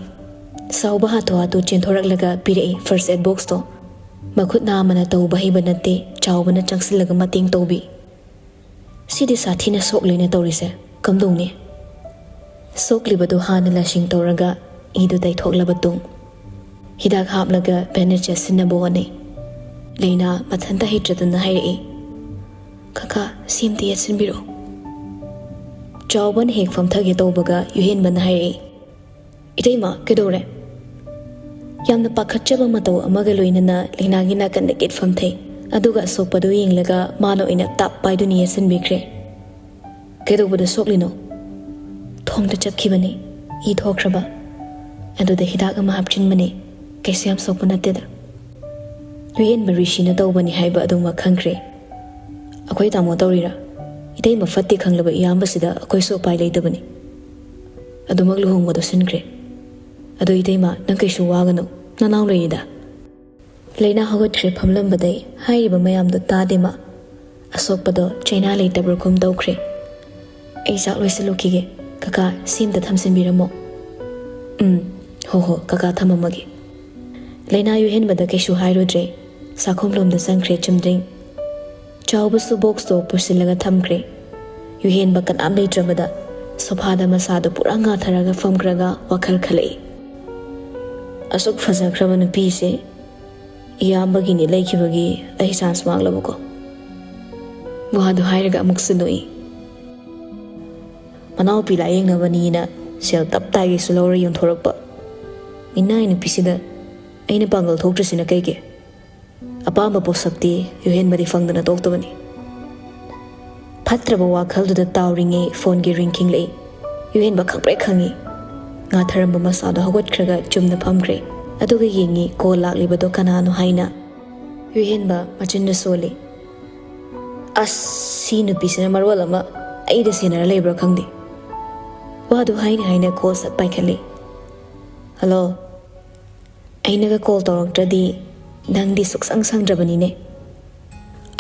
ꯆꯥꯎꯕ ꯍꯥꯊꯨ ꯍꯥꯊꯨ ꯆꯦꯟꯊꯣꯔꯛꯂꯒ ꯄꯤꯔꯛꯏ first aid boxꯇꯣ꯫ ꯃꯈꯨꯠ ꯅꯥꯝꯃꯅ ꯇꯧꯕ ꯍꯩꯕ ꯅꯠꯇꯦ, ꯆꯥꯎꯕꯅ ꯆꯪꯁꯤꯜꯂꯒ ꯃꯇꯦꯡ ꯇꯧꯕꯤ꯫ ꯁꯤꯗꯤ ꯁꯥꯊꯤꯅ ꯁꯣꯛꯂꯦꯅ ꯇꯧꯔꯤꯁꯦ, ꯀꯝꯗꯧꯅꯤ? ꯁꯣꯛꯂꯤꯕꯗꯨ ꯍꯥꯟꯅ ꯂꯥꯁꯤꯡ ꯇꯧꯔꯒ ꯏꯗꯨ ꯇꯩꯊꯣꯛꯂꯕ ꯇꯨꯡ ꯍꯤꯗꯥꯛ ꯍꯥꯞꯂꯒ bandage ꯌꯦꯠꯁꯤꯟꯅꯕ ꯍꯣꯠꯅꯩ꯫ ꯂꯩꯅꯥ ꯃꯊꯟꯇ ꯍꯩꯇ꯭ꯔꯗꯨꯅ ꯍꯥꯏꯔꯛꯏ, "ꯀꯀꯥ, ꯁꯤ ꯑꯝꯇ ꯌꯦꯠꯁꯤꯟꯕꯤꯔꯛꯑꯣ꯫" ꯆꯥꯎꯕꯅ ꯍꯦꯛ ꯐꯝꯊꯒꯦ ꯇꯧꯕꯒ ꯌꯨꯍꯦꯟꯕꯅ ꯍꯥꯏꯔꯛꯏ, "ꯏꯇꯩꯃ, ꯀꯩꯗꯧꯔꯦ?" ꯌꯥꯝꯅ ꯄꯥꯈꯠꯆꯕ ꯃꯇꯧ ꯑꯃꯒ ꯂꯣꯏꯅꯅ ꯂꯩꯅꯥꯒꯤ ꯅꯥꯀꯟꯗ ꯀꯤꯠ ꯐꯝꯊꯩ꯫ ꯑꯗꯨꯒ ꯑꯁꯣꯛꯄꯗꯨ ꯌꯦꯡꯂꯒ ꯃꯥꯅ ꯑꯣꯏꯅ ꯇꯥꯞ ꯄꯥꯏꯗꯨꯅ ꯌꯦꯠꯁꯤꯟꯕꯤꯈ꯭ꯔꯦ꯫ "ꯀꯩꯗꯧꯕꯗ ꯁꯣꯛꯂꯤꯅꯣ?" "ꯊꯣꯡꯗ ꯆꯞꯈꯤꯕꯅꯤ, ꯏ ꯊꯣꯛꯈ꯭ꯔꯕ꯫ ꯑꯗꯨꯗ ꯍꯤꯗꯥꯛ ꯑꯃ ꯍꯥꯞꯆꯤꯟꯕꯅꯤ, ꯀꯩꯁꯨ ꯌꯥꯝ ꯁꯣꯛꯄ ꯅꯠꯇꯦꯗ꯫" ꯌꯨꯍꯦꯟꯕ ꯔꯤꯁꯤꯅ ꯇꯧꯕꯅꯤ ꯍꯥꯏꯕ ꯑꯗꯨꯃꯛ ꯈꯪꯈ꯭ꯔꯦ꯫ "ꯑꯩꯈꯣꯏ ꯇꯥꯃꯣ ꯇꯧꯔꯤꯔꯥ? ꯏꯇꯩꯃ ꯐꯠꯇꯦ ꯈꯪꯂꯕ ꯏꯌꯥꯝꯕꯁꯤꯗ ꯑꯩꯈꯣꯏꯁꯨ ꯎꯄꯥꯏ ꯂꯩꯇꯕꯅꯤ꯫" ꯑꯗꯨꯃꯛ ꯂꯨꯍꯣꯡꯕꯗꯣ ꯁꯤꯟꯈ꯭ꯔꯦ꯫ "ꯑꯗꯣ ꯏꯇꯩꯃ, ꯅꯪ ꯀꯩꯁꯨ ꯋꯥꯒꯅꯨ, ꯅꯅꯥꯎ ꯂꯩꯔꯤꯗ꯫" ꯂꯩꯅꯥ ꯍꯧꯒꯠꯈ꯭ꯔꯦ ꯐꯝꯂꯝꯕꯗꯩ ꯍꯥꯏꯔꯤꯕ ꯃꯌꯥꯝꯗꯣ ꯇꯥꯗꯦ ꯃꯥ꯫ ꯑꯁꯣꯛꯄꯗꯣ ꯆꯩꯅꯥ ꯂꯩꯇꯕ꯭ꯔꯥ ꯈꯨꯝ ꯇꯧꯈ꯭ꯔꯦ꯫ "ꯑꯩ ꯆꯥꯛ ꯂꯣꯏꯁꯤꯜꯂꯨꯈꯤꯒꯦ꯫ ꯀꯀꯥ, ꯁꯤ ꯑꯝꯇ ꯊꯝꯖꯤꯟꯕꯤꯔꯝꯃꯣ꯫" "ꯎꯝ, ꯍꯣ ꯍꯣ, ꯀꯀꯥ ꯊꯝꯃꯝꯃꯒꯦ꯫" ꯂꯩꯅꯥ ꯌꯨꯍꯦꯟꯕꯗ ꯀꯩꯁꯨ ꯍꯥꯏꯔꯨꯗ꯭ꯔꯦ꯫ ꯆꯥꯛꯈꯨꯝꯂꯣꯝꯗ ꯆꯪꯈ꯭ꯔꯦ ꯆꯨꯝꯗ꯭ꯔꯤꯡ꯫ ꯆꯥꯎꯕꯁꯨ boxꯇꯣ ꯄꯨꯁꯤꯜꯂꯒ ꯊꯝꯈ꯭ꯔꯦ꯫ ꯌꯨꯍꯦꯟꯕ ꯀꯅꯥꯝ ꯂꯩꯇ꯭ꯔꯕꯗ sofaꯗ ꯃꯁꯥꯗꯣ ꯄꯨꯔꯥ ꯉꯥꯊꯔꯒ ꯐꯝꯈ꯭ꯔꯒ ꯋꯥꯈꯜ ꯈꯜꯂꯛꯏ꯫ "ꯑꯁꯨꯛ ꯐꯖꯈ꯭ꯔꯕ ꯅꯨꯄꯤꯁꯦ ꯏꯌꯥꯝꯕꯒꯤꯅꯤ ꯂꯩꯈꯤꯕꯒꯤ ꯑꯩ chance ꯃꯥꯡꯂꯕꯀꯣ꯫" ꯋꯥꯗꯨ ꯍꯥꯏꯔꯒ ꯑꯃꯨꯛꯁꯨ ꯅꯣꯛꯏ꯫ "ꯃꯅꯥꯎꯄꯤ ꯂꯥꯌꯦꯡꯅꯕꯅꯤꯅ ꯁꯦꯜ ꯇꯞ ꯇꯥꯏꯒꯩꯁꯨ ꯂꯧꯔ ꯌꯣꯟꯊꯣꯔꯛꯄ꯫ ꯃꯤꯅꯥꯏ ꯅꯨꯄꯤꯁꯤꯗ ꯑꯩꯅ ꯄꯥꯡꯒꯜ ꯊꯣꯛꯇ꯭ꯔꯤꯁꯤꯅ ꯀꯩꯒꯤ?" ꯑꯄꯥꯝꯕ ꯄꯣꯠꯁꯛꯇꯤ ꯌꯨꯍꯦꯟꯕꯗꯤ ꯐꯪꯗꯅ ꯇꯣꯛꯇꯕꯅꯤ꯫ ꯐꯠꯇ꯭ꯔꯕ ꯋꯥꯈꯜꯗꯨꯗ ꯇꯥꯎꯔꯤꯉꯩ phoneꯒꯤ ring ꯈꯤꯡꯂꯛꯏ꯫ ꯌꯨꯍꯦꯟꯕ ꯈꯪꯄ꯭ꯔꯦꯛ ꯈꯪꯉꯤ꯫ ꯉꯥꯊꯔꯝꯕ ꯃꯁꯥꯗꯣ ꯍꯧꯒꯠꯈ꯭ꯔꯒ ꯆꯨꯝꯅ ꯐꯝꯈ꯭ꯔꯦ꯫ ꯑꯗꯨꯒ ꯌꯦꯡꯉꯤ call ꯂꯥꯛꯂꯤꯕꯗꯣ ꯀꯅꯥꯅꯣ ꯍꯥꯏꯅ꯫ ꯌꯨꯍꯦꯟꯕ ꯃꯆꯤꯟꯗ ꯁꯣꯜꯂꯤ꯫ ꯑꯁ, ꯁꯤ ꯅꯨꯄꯤꯁꯤꯅ ꯃꯔꯣꯜ ꯑꯃ ꯑꯩꯗ ꯁꯦꯟꯅꯔ ꯂꯩꯕ꯭ꯔꯥ ꯈꯪꯗꯦ꯫ ꯋꯥꯗꯨ ꯍꯥꯏꯅ ꯍꯥꯏꯅ ꯀꯣꯜ ꯁꯠ ꯄꯥꯏꯈꯠꯂꯤ꯫ "ꯍꯜꯂꯣ꯫ ꯑꯩꯅꯒ ꯀꯣꯜ ꯇꯧꯔꯛꯇ꯭ꯔꯗꯤ ꯅꯪꯗꯤ ꯁꯨꯛꯁꯪ ꯁꯪꯗ꯭ꯔꯕꯅꯤꯅꯦ꯫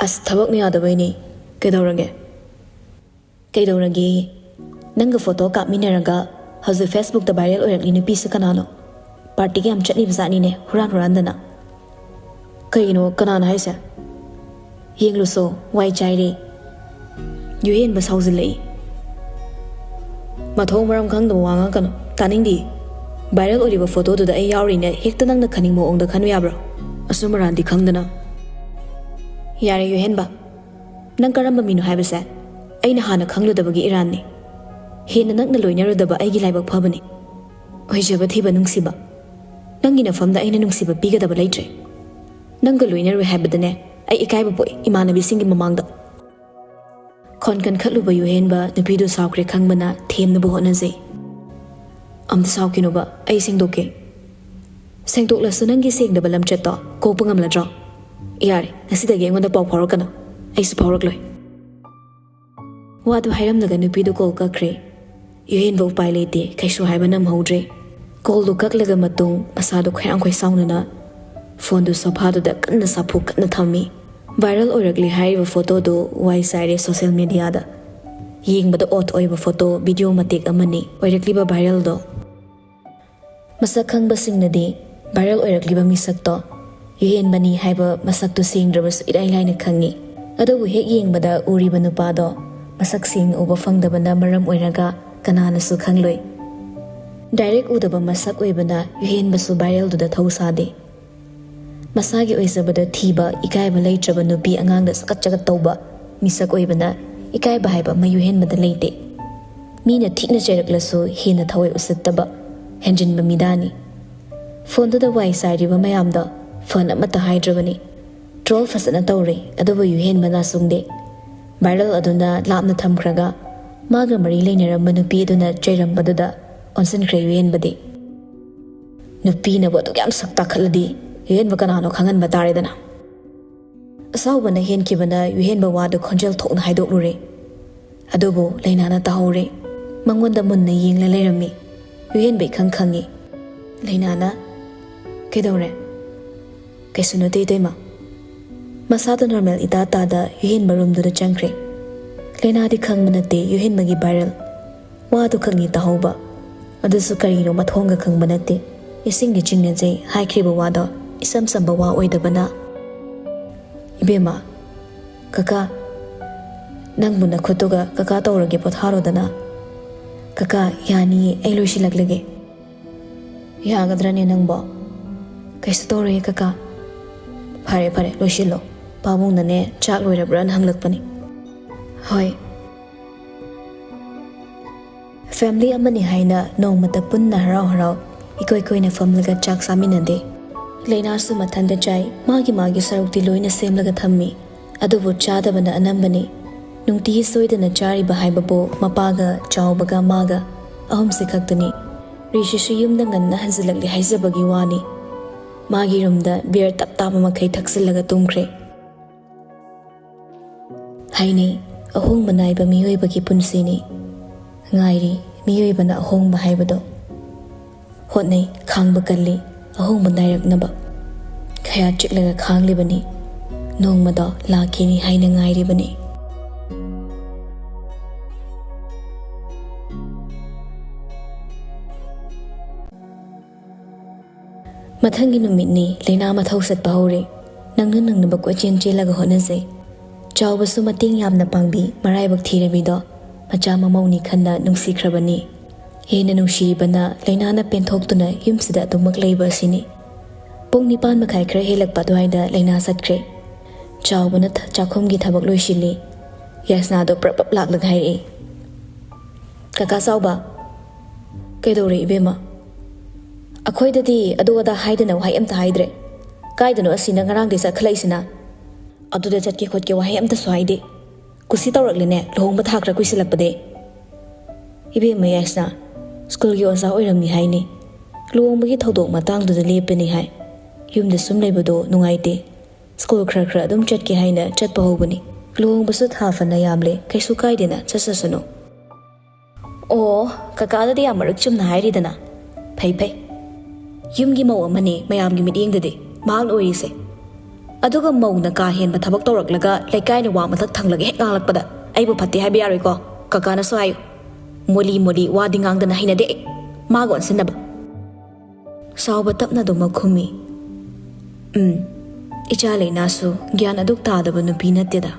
ꯑꯁ, ꯊꯕꯛꯅ ꯌꯥꯗꯕꯩꯅꯦ꯫ ꯀꯩꯗꯧꯔꯒꯦ?" "ꯀꯩꯗꯧꯔꯒꯦ? ꯅꯪꯒ ꯐꯣꯇꯣ ꯀꯥꯞꯃꯤꯟꯅꯔꯒ ꯍꯧꯖꯤꯛ ꯐꯦꯁꯕꯨꯛꯇ ꯚꯥꯏꯔꯦꯜ ꯑꯣꯏꯔꯛꯂꯤ ꯅꯨꯄꯤꯁꯦ ꯀꯅꯥꯅꯣ? ꯄꯥꯔꯇꯤꯒ ꯌꯥꯝ ꯆꯠꯂꯤꯕ ꯖꯥꯠꯅꯤꯅꯦ, ꯍꯨꯔꯥꯟ ꯍꯨꯔꯥꯟꯗꯅ꯫ ꯀꯩꯒꯤꯅꯣ, ꯀꯅꯥꯅꯣ ꯍꯥꯏꯁꯦ? ꯌꯦꯡꯂꯨꯁꯣ, ꯋꯥꯏ ꯆꯥꯏꯔꯦ꯫" ꯌꯨꯍꯦꯟꯕ ꯁꯥꯎꯖꯤꯜꯂꯛꯏ꯫ "ꯃꯊꯣꯡ ꯃꯔꯝ ꯈꯪꯗꯕ ꯋꯥ ꯉꯥꯡꯀꯅꯨ, ꯇꯥꯅꯤꯡꯗꯦ꯫ ꯚꯥꯏꯔꯦꯜ ꯑꯣꯏꯔꯤꯕ ꯐꯣꯇꯣꯗꯨꯗ ꯑꯩ ꯌꯥꯎꯔꯤꯅꯦ, ꯍꯦꯛꯇ ꯅꯪꯅ ꯈꯟꯅꯤꯡ ꯃꯑꯣꯡꯗ ꯈꯟꯕ ꯌꯥꯕ꯭ꯔꯣ? ꯑꯆꯨꯝ ꯑꯔꯥꯟꯗꯤ ꯈꯪꯗꯅ꯫" "ꯌꯥꯔꯦ ꯌꯨꯍꯦꯟꯕ, ꯅꯪ ꯀꯔꯝꯕ ꯃꯤꯅꯣ ꯍꯥꯏꯕꯁꯦ ꯑꯩꯅ ꯍꯥꯟꯅ ꯈꯪꯂꯨꯗꯕꯒꯤ ꯏꯔꯥꯟꯅꯤ꯫ ꯍꯦꯟꯅ ꯅꯛꯅ ꯂꯣꯏꯅꯔꯨꯗꯕ ꯑꯩꯒꯤ ꯂꯥꯏꯕꯛ ꯐꯕꯅꯤ꯫ ꯑꯣꯏꯖꯕ ꯊꯤꯕ ꯅꯨꯡꯁꯤꯕ, ꯅꯪꯒꯤ ꯅꯐꯝꯗ ꯑꯩꯅ ꯅꯨꯡꯁꯤꯕ ꯄꯤꯒꯗꯕ ꯂꯩꯇ꯭ꯔꯦ꯫ ꯅꯪꯒ ꯂꯣꯏꯅꯔꯨꯏ ꯍꯥꯏꯕꯗꯅꯦ ꯑꯩ ꯏꯀꯥꯏꯕ ꯄꯣꯛꯏ ꯏꯃꯥꯟꯅꯕꯤꯁꯤꯡꯒꯤ ꯃꯃꯥꯡꯗ꯫" ꯈꯣꯟ ꯀꯟꯈꯠꯂꯨꯕ ꯌꯨꯍꯦꯟꯕ ꯅꯨꯄꯤꯗꯨ ꯁꯥꯎꯈ꯭ꯔꯦ ꯈꯪꯕꯅ ꯊꯦꯝꯅꯕ ꯍꯣꯠꯅꯖꯩ꯫ "ꯑꯝꯇ ꯁꯥꯎꯈꯤꯅꯣꯕ, ꯑꯩ ꯁꯦꯡꯗꯣꯛꯀꯦ꯫" "ꯁꯦꯡꯗꯣꯛꯂꯁꯨ ꯅꯪꯒꯤ ꯁꯦꯡꯗꯕ ꯂꯝꯆꯠꯇꯣ ꯀꯣꯛꯄ ꯉꯝꯂꯗ꯭ꯔꯣ? ꯌꯥꯔꯦ, ꯉꯁꯤꯗꯒꯤ ꯑꯩꯉꯣꯟꯗ ꯄꯥꯎ ꯐꯥꯎꯔꯛꯀꯅꯨ, ꯑꯩꯁꯨ ꯐꯥꯎꯔꯛꯂꯣꯏ꯫" ꯋꯥꯗꯨ ꯍꯥꯏꯔꯝꯂꯒ ꯅꯨꯄꯤꯗꯨ ꯀꯣꯜ ꯀꯛꯈ꯭ꯔꯦ꯫ ꯌꯨꯍꯦꯟꯕ ꯎꯄꯥꯏ ꯂꯩꯇꯦ, ꯀꯩꯁꯨ ꯍꯥꯏꯕ ꯅꯪꯍꯧꯗ꯭ꯔꯦ꯫ ꯀꯣꯜꯗꯨ ꯀꯛꯂꯒ ꯃꯇꯨꯡ ꯃꯁꯥꯗꯨ ꯈꯣꯏꯔꯥꯡ ꯈꯣꯏꯁꯥꯎꯅꯅ ꯐꯣꯟꯗꯨ ꯁꯣꯐꯥꯗꯨꯗ ꯀꯟꯅ ꯁꯥꯐꯨ ꯀꯟꯅ ꯊꯝꯃꯤ꯫ ꯚꯥꯏꯔꯦꯜ ꯑꯣꯏꯔꯛꯂꯤ ꯍꯥꯏꯔꯤꯕ ꯐꯣꯇꯣꯗꯨ ꯋꯥꯏ ꯆꯥꯏꯔꯦ ꯁꯣꯁꯦꯜ ꯃꯤꯗꯤꯌꯥꯗ꯫ ꯌꯦꯡꯕꯗ ꯑꯣꯠ ꯑꯣꯏꯕ ꯐꯣꯇꯣ, ꯚꯤꯗꯤꯑꯣ ꯃꯇꯦꯛ ꯑꯃꯅꯤ ꯑꯣꯏꯔꯛꯂꯤꯕ ꯚꯥꯏꯔꯦꯜꯗꯣ꯫ ꯃꯁꯛ ꯈꯪꯕꯁꯤꯡꯅꯗꯤ ꯚꯥꯏꯔꯦꯜ ꯑꯣꯏꯔꯛꯂꯤꯕ ꯃꯤꯁꯛꯇꯣ ꯌꯨꯍꯦꯟꯕꯅꯤ ꯍꯥꯏꯕ ꯃꯁꯛꯇꯨ ꯁꯦꯡꯗ꯭ꯔꯕꯁꯨ ꯏꯔꯥꯏ ꯂꯥꯏꯅ ꯈꯪꯉꯤ꯫ ꯑꯗꯨꯕꯨ ꯍꯦꯛ ꯌꯦꯡꯕꯗ ꯎꯔꯤꯕ ꯅꯨꯄꯥꯗꯣ ꯃꯁꯛ ꯁꯦꯡꯅ ꯎꯕ ꯐꯪꯗꯕꯅ ꯃꯔꯝ ꯑꯣꯏꯔꯒ ꯀꯅꯥꯅꯁꯨ ꯈꯪꯂꯣꯏ꯫ ꯗꯥꯏꯔꯦꯛ ꯎꯗꯕ ꯃꯁꯛ ꯑꯣꯏꯕꯅ ꯌꯨꯍꯦꯟꯕꯁꯨ ꯚꯥꯏꯔꯦꯜꯗꯨꯗ ꯊꯧ ꯁꯥꯗꯦ꯫ ꯃꯁꯥꯒꯤ ꯑꯣꯏꯖꯕꯗ ꯊꯤꯕ, ꯏꯀꯥꯏꯕ ꯂꯩꯇ꯭ꯔꯕ ꯅꯨꯄꯤ ꯑꯉꯥꯡꯗ ꯆꯒꯠ ꯆꯒꯠ ꯇꯧꯕ ꯃꯤꯁꯛ ꯑꯣꯏꯕꯅ ꯏꯀꯥꯏꯕ ꯍꯥꯏꯕ ꯑꯃ ꯌꯨꯍꯦꯟꯕꯗ ꯂꯩꯇꯦ꯫ ꯃꯤꯅ ꯊꯤꯅ ꯆꯩꯔꯛꯂꯁꯨ ꯍꯦꯟꯅ ꯊꯋꯥꯏ ꯎꯁꯤꯠꯇꯕ, ꯍꯦꯟꯖꯤꯟꯕ ꯃꯤꯗꯥꯅꯤ꯫ ꯐꯣꯟꯗꯨꯗ ꯋꯥꯏ ꯆꯥꯏꯔꯤꯕ ꯃꯌꯥꯝꯗꯣ ꯐꯣꯟ ꯑꯃꯠꯇ ꯍꯥꯏꯗ꯭ꯔꯕꯅꯤ꯫ ꯇ꯭ꯔꯣꯜ ꯐꯖꯅ ꯇꯧꯔꯦ, ꯑꯗꯨꯕꯨ ꯌꯨꯍꯦꯟꯕ ꯅꯥꯆꯨꯡꯗꯦ꯫ ꯚꯥꯏꯔꯦꯜ ꯑꯗꯨꯅ ꯂꯥꯞꯅ ꯊꯝꯈ꯭ꯔꯒ ꯃꯥꯒ ꯃꯔꯤ ꯂꯩꯅꯔꯝꯕ ꯅꯨꯄꯤ ꯑꯗꯨꯅ ꯆꯩꯔꯝꯕꯗꯨꯗ ꯑꯣꯟꯁꯤꯟꯈ꯭ꯔꯦ ꯌꯨꯍꯦꯟꯕꯗꯤ꯫ ꯅꯨꯄꯤꯅꯕꯨ ꯑꯗꯨꯛ ꯌꯥꯝ ꯁꯛ ꯇꯥꯈꯠꯂꯗꯤ ꯌꯨꯍꯦꯟꯕ ꯀꯅꯥꯅꯣ ꯈꯪꯍꯟꯕ ꯇꯥꯔꯦꯗꯅ꯫ ꯑꯁꯥꯎꯕꯅ ꯍꯦꯟꯈꯤꯕꯅ ꯌꯨꯍꯦꯟꯕ ꯋꯥꯗꯨ ꯈꯣꯟꯖꯦꯜ ꯊꯣꯛꯅ ꯍꯥꯏꯗꯣꯛꯂꯨꯔꯦ꯫ ꯑꯗꯨꯕꯨ ꯂꯩꯅꯥꯅ ꯇꯥꯍꯧꯔꯦ꯫ ꯃꯉꯣꯟꯗ ꯃꯨꯟꯅ ꯌꯦꯡꯂ ꯂꯩꯔꯝꯃꯤ꯫ ꯌꯨꯍꯦꯟꯕ ꯏꯈꯪ ꯈꯪꯉꯤ꯫ ꯂꯩꯅꯥꯅ, "ꯀꯩꯗꯧꯔꯦ?" "ꯀꯩꯁꯨ ꯅꯠꯇꯦ, ꯏꯇꯩꯃ꯫" ꯃꯁꯥꯗ ꯅꯣꯔꯃꯦꯜ ꯏꯇꯥ ꯇꯥꯗ ꯌꯨꯍꯦꯟꯕ ꯔꯨꯝꯗꯨꯗ ꯆꯪꯈ꯭ꯔꯦ꯫ ꯂꯩꯅꯥꯗꯤ ꯈꯪꯕ ꯅꯠꯇꯦ ꯌꯨꯍꯦꯟꯕꯒꯤ ꯚꯥꯏꯔꯦꯜ꯫ ꯋꯥꯗꯨ ꯈꯛꯅꯤ ꯇꯥꯍꯧꯕ꯫ ꯑꯗꯨꯁꯨ ꯀꯔꯤꯅꯣ ꯃꯊꯣꯡꯒ ꯈꯪꯕ ꯅꯠꯇꯦ꯫ ꯏꯁꯤꯡꯒꯤ ꯆꯤꯡꯅꯖꯩ ꯍꯥꯏꯈ꯭ꯔꯤꯕ ꯋꯥꯗꯣ ꯏꯁꯝ ꯁꯝꯕ ꯋꯥ ꯑꯣꯏꯗꯕꯅ꯫ "ꯏꯕꯦꯝꯃ, ꯀꯀꯥ, ꯅꯪꯕꯨ ꯅꯈꯨꯠꯇꯨꯒ ꯀꯀꯥ ꯇꯧꯔꯒꯦ, ꯄꯣꯊꯥꯔꯣꯗꯅ꯫" "ꯀꯀꯥ, ꯌꯥꯅꯤꯌꯦ, ꯑꯩ ꯂꯣꯏꯁꯤꯜꯂꯛꯂꯒꯦ꯫" "ꯌꯥꯒꯗ꯭ꯔꯅꯦ ꯅꯪꯕꯣ?" "ꯀꯩꯁꯨ ꯇꯧꯔꯣꯏꯌꯦ ꯀꯀꯥ꯫" "ꯐꯔꯦ ꯐꯔꯦ, ꯂꯣꯏꯁꯤꯜꯂꯣ꯫ ꯄꯥꯕꯨꯡꯅꯅꯦ ꯆꯥꯛ ꯂꯣꯏꯔꯕ꯭ꯔꯥꯅ ꯍꯪꯂꯛꯄꯅꯤ꯫" "ꯍꯣꯏ꯫" ꯐꯦꯃꯤꯂꯤ ꯑꯃꯅꯤ ꯍꯥꯏꯅ ꯅꯣꯡꯃꯇ ꯄꯨꯟꯅ ꯍꯔꯥꯎ ꯍꯔꯥꯎ ꯏꯀꯣꯏ ꯀꯣꯏꯅ ꯐꯝꯂꯒ ꯆꯥꯛ ꯆꯥꯃꯤꯟꯅꯗꯦ꯫ ꯂꯩꯅꯥꯁꯨ ꯃꯊꯟꯇ ꯆꯥꯏ, ꯃꯥꯒꯤ ꯃꯥꯒꯤ ꯁꯔꯨꯛꯇꯤ ꯂꯣꯏꯅ ꯁꯦꯝꯂꯒ ꯊꯝꯃꯤ꯫ ꯑꯗꯨꯕꯨ ꯆꯥꯗꯕꯅ ꯑꯅꯝꯕꯅꯤ꯫ ꯅꯨꯡꯇꯤꯒꯤ ꯁꯣꯏꯗꯅ ꯆꯥꯔꯤꯕ ꯍꯥꯏꯕꯕꯨ ꯃꯄꯥꯒ ꯆꯥꯎꯕꯒ ꯃꯥꯒ ꯑꯍꯨꯝꯁꯤ ꯈꯛꯇꯅꯤ꯫ ꯔꯤꯁꯤꯁꯨ ꯌꯨꯝꯗ ꯉꯟꯅ ꯍꯟꯖꯤꯜꯂꯛꯂꯦ ꯍꯥꯏꯖꯕꯒꯤ ꯋꯥꯅꯤ꯫ ꯃꯥꯒꯤ ꯔꯨꯝꯗ ꯕꯤꯌꯔ ꯇꯞ ꯇꯥꯕ ꯃꯈꯩ ꯊꯛꯆꯤꯜꯂꯒ ꯇꯨꯝꯈ꯭ꯔꯦ꯫ ꯍꯥꯏꯅꯩ, ꯑꯍꯣꯡꯕ ꯅꯥꯏꯕ ꯃꯤꯑꯣꯏꯕꯒꯤ ꯄꯨꯟꯁꯤꯅꯤ꯫ ꯉꯥꯏꯔꯤ ꯃꯤꯑꯣꯏꯕꯅ ꯑꯍꯣꯡꯕ ꯍꯥꯏꯕꯗꯣ꯫ ꯍꯣꯠꯅꯩ, ꯈꯥꯡꯕ ꯀꯜꯂꯤ, ꯑꯍꯣꯡꯕ ꯅꯥꯏꯔꯛꯅꯕ꯫ ꯈꯌꯥꯠ ꯆꯤꯛꯂꯒ ꯈꯥꯡꯂꯤꯕꯅꯤ꯫ ꯅꯣꯡꯃꯗꯣ ꯂꯥꯛꯈꯤꯅꯤ ꯍꯥꯏꯅ ꯉꯥꯏꯔꯤꯕꯅꯤ꯫ ꯃꯊꯪꯒꯤ ꯅꯨꯃꯤꯠꯅꯤ, ꯂꯩꯅꯥ ꯃꯊꯧ ꯆꯠꯄ ꯍꯧꯔꯦ꯫ ꯅꯪꯅ ꯅꯪꯅꯕ ꯀꯣꯏꯆꯦꯟ ꯆꯦꯜꯂꯒ ꯍꯣꯠꯅꯖꯩ꯫ ꯆꯥꯎꯕꯁꯨ ꯃꯇꯦꯡ ꯌꯥꯝꯅ ꯄꯥꯡꯕꯤ, ꯃꯔꯥꯏꯕꯛ ꯊꯤꯔꯕꯤꯗꯣ꯫ ꯃꯆꯥ ꯃꯃꯧꯅꯤ ꯈꯟꯅ ꯅꯨꯡꯁꯤꯈ꯭ꯔꯕꯅꯤ꯫ ꯍꯦꯟꯅ ꯅꯨꯡꯁꯤꯔꯤꯕꯅ ꯂꯩꯅꯥꯅ ꯄꯦꯟꯊꯣꯛꯇꯨꯅ ꯌꯨꯝꯁꯤꯗ ꯑꯗꯨꯃꯛ ꯂꯩꯕ ꯑꯁꯤꯅꯤ꯫ ꯄꯨꯡ ꯅꯤꯄꯥꯟ ꯃꯈꯥꯏ ꯈꯔ ꯍꯦꯜꯂꯛꯄ ꯑꯗꯨꯋꯥꯏꯗ ꯂꯩꯅꯥ ꯆꯠꯈ꯭ꯔꯦ꯫ ꯆꯥꯎꯕꯅ ꯊ-, ꯆꯥꯛꯈꯨꯝꯒꯤ ꯊꯕꯛ ꯂꯣꯏꯁꯤꯜꯂꯤ꯫ ꯌꯥꯏꯁꯅꯥꯗꯣ ꯄ꯭ꯔꯞ ꯄ꯭ꯔꯞ ꯂꯥꯛꯂꯒ ꯍꯥꯏꯔꯛꯏ, "ꯀꯀꯥ ꯆꯥꯎꯕ꯫" "ꯀꯩꯗꯧꯔꯦ ꯏꯕꯦꯝꯃ?" "ꯑꯩꯈꯣꯏꯗꯗꯤ ꯑꯗꯨ ꯑꯗꯥ ꯍꯥꯏꯗꯅ ꯋꯥꯍꯩ ꯑꯝꯇ ꯍꯥꯏꯗ꯭ꯔꯦ꯫ ꯀꯥꯏꯗꯅꯣ ꯑꯁꯤꯅ ꯉꯔꯥꯡꯗꯩ ꯆꯠꯈꯠꯂꯛꯏꯁꯤꯅ? ꯑꯗꯨꯗ ꯆꯠꯀꯦ ꯈꯣꯠꯀꯦ ꯋꯥꯍꯩ ꯑꯝꯇꯁꯨ ꯍꯥꯏꯗꯦ꯫ ꯀꯨꯁꯤ ꯇꯧꯔꯛꯂꯦꯅꯦ, ꯂꯨꯍꯣꯡꯕ ꯊꯥ ꯈꯔ ꯀꯨꯏꯁꯤꯜꯂꯛꯄꯗꯩ꯫" "ꯏꯕꯦꯝꯃ ꯌꯥꯏꯁꯅꯥ, ꯁ꯭ꯀꯨꯜꯒꯤ ꯑꯣꯖꯥ ꯑꯣꯏꯔꯝꯃꯤ ꯍꯥꯏꯅꯦ꯫ ꯂꯨꯍꯣꯡꯕꯒꯤ ꯊꯧꯗꯣꯛ ꯃꯇꯥꯡꯗꯨꯗ ꯂꯦꯞꯄꯅꯤ ꯍꯥꯏ꯫ ꯌꯨꯝꯗ ꯁꯨꯝ ꯂꯩꯕꯗꯣ ꯅꯨꯡꯉꯥꯏꯇꯦ꯫ ꯁ꯭ꯀꯨꯜ ꯈꯔ ꯈꯔ ꯑꯗꯨꯝ ꯆꯠꯀꯦ ꯍꯥꯏꯅ ꯆꯠꯄ ꯍꯧꯕꯅꯤ꯫ ꯂꯨꯍꯣꯡꯕꯁꯨ ꯊꯥ ꯐꯅ ꯌꯥꯝꯂꯦ, ꯀꯩꯁꯨ ꯀꯥꯏꯗꯦꯅ ꯆꯠꯆꯁꯅꯨ꯫ ꯑꯣ, ꯀꯀꯥꯗꯗꯤ ꯌꯥꯝ ꯃꯔꯛ ꯆꯨꯝꯅ ꯍꯥꯏꯔꯤꯗꯅ꯫ ꯐꯩ ꯐꯩ꯫ ꯌꯨꯝꯒꯤ ꯃꯧ ꯑꯃꯅꯤ, ꯃꯌꯥꯝꯒꯤ ꯃꯤꯠꯌꯦꯡꯗꯗꯤ ꯃꯍꯥꯛꯅ ꯑꯣꯏꯔꯤꯁꯦ꯫ ꯑꯗꯨꯒ ꯃꯧꯅ ꯀꯥ ꯍꯦꯟꯕ ꯊꯕꯛ ꯇꯧꯔꯛꯂꯒ ꯂꯩꯀꯥꯏꯅ ꯋꯥ ꯃꯊꯛ ꯊꯪꯂꯒ ꯍꯦꯛ ꯉꯥꯡꯂꯛꯄꯗ ꯑꯩꯕꯨ ꯐꯠꯇꯦ ꯍꯥꯏꯕ ꯌꯥꯔꯣꯏꯀꯣ꯫ ꯀꯀꯥꯅꯁꯨ ꯍꯥꯏꯌꯨ, ꯃꯣꯂꯤ ꯃꯣꯂꯤ ꯋꯥꯗꯤ ꯉꯥꯡꯗꯅ ꯍꯩꯅꯗꯦ ꯑꯩ ꯃꯥꯒ ꯑꯣꯟꯁꯤꯟꯅꯕ꯫ ꯆꯥꯎꯕ ꯇꯞꯅ ꯑꯗꯨꯃꯛ ꯈꯨꯝꯃꯤ꯫ ꯎꯝ, ꯏꯆꯥ ꯂꯩꯅꯥꯁꯨ ꯒ꯭ꯌꯥꯟ ꯑꯗꯨꯛ ꯇꯥꯗꯕ ꯅꯨꯄꯤ ꯅꯠꯇꯦꯗ꯫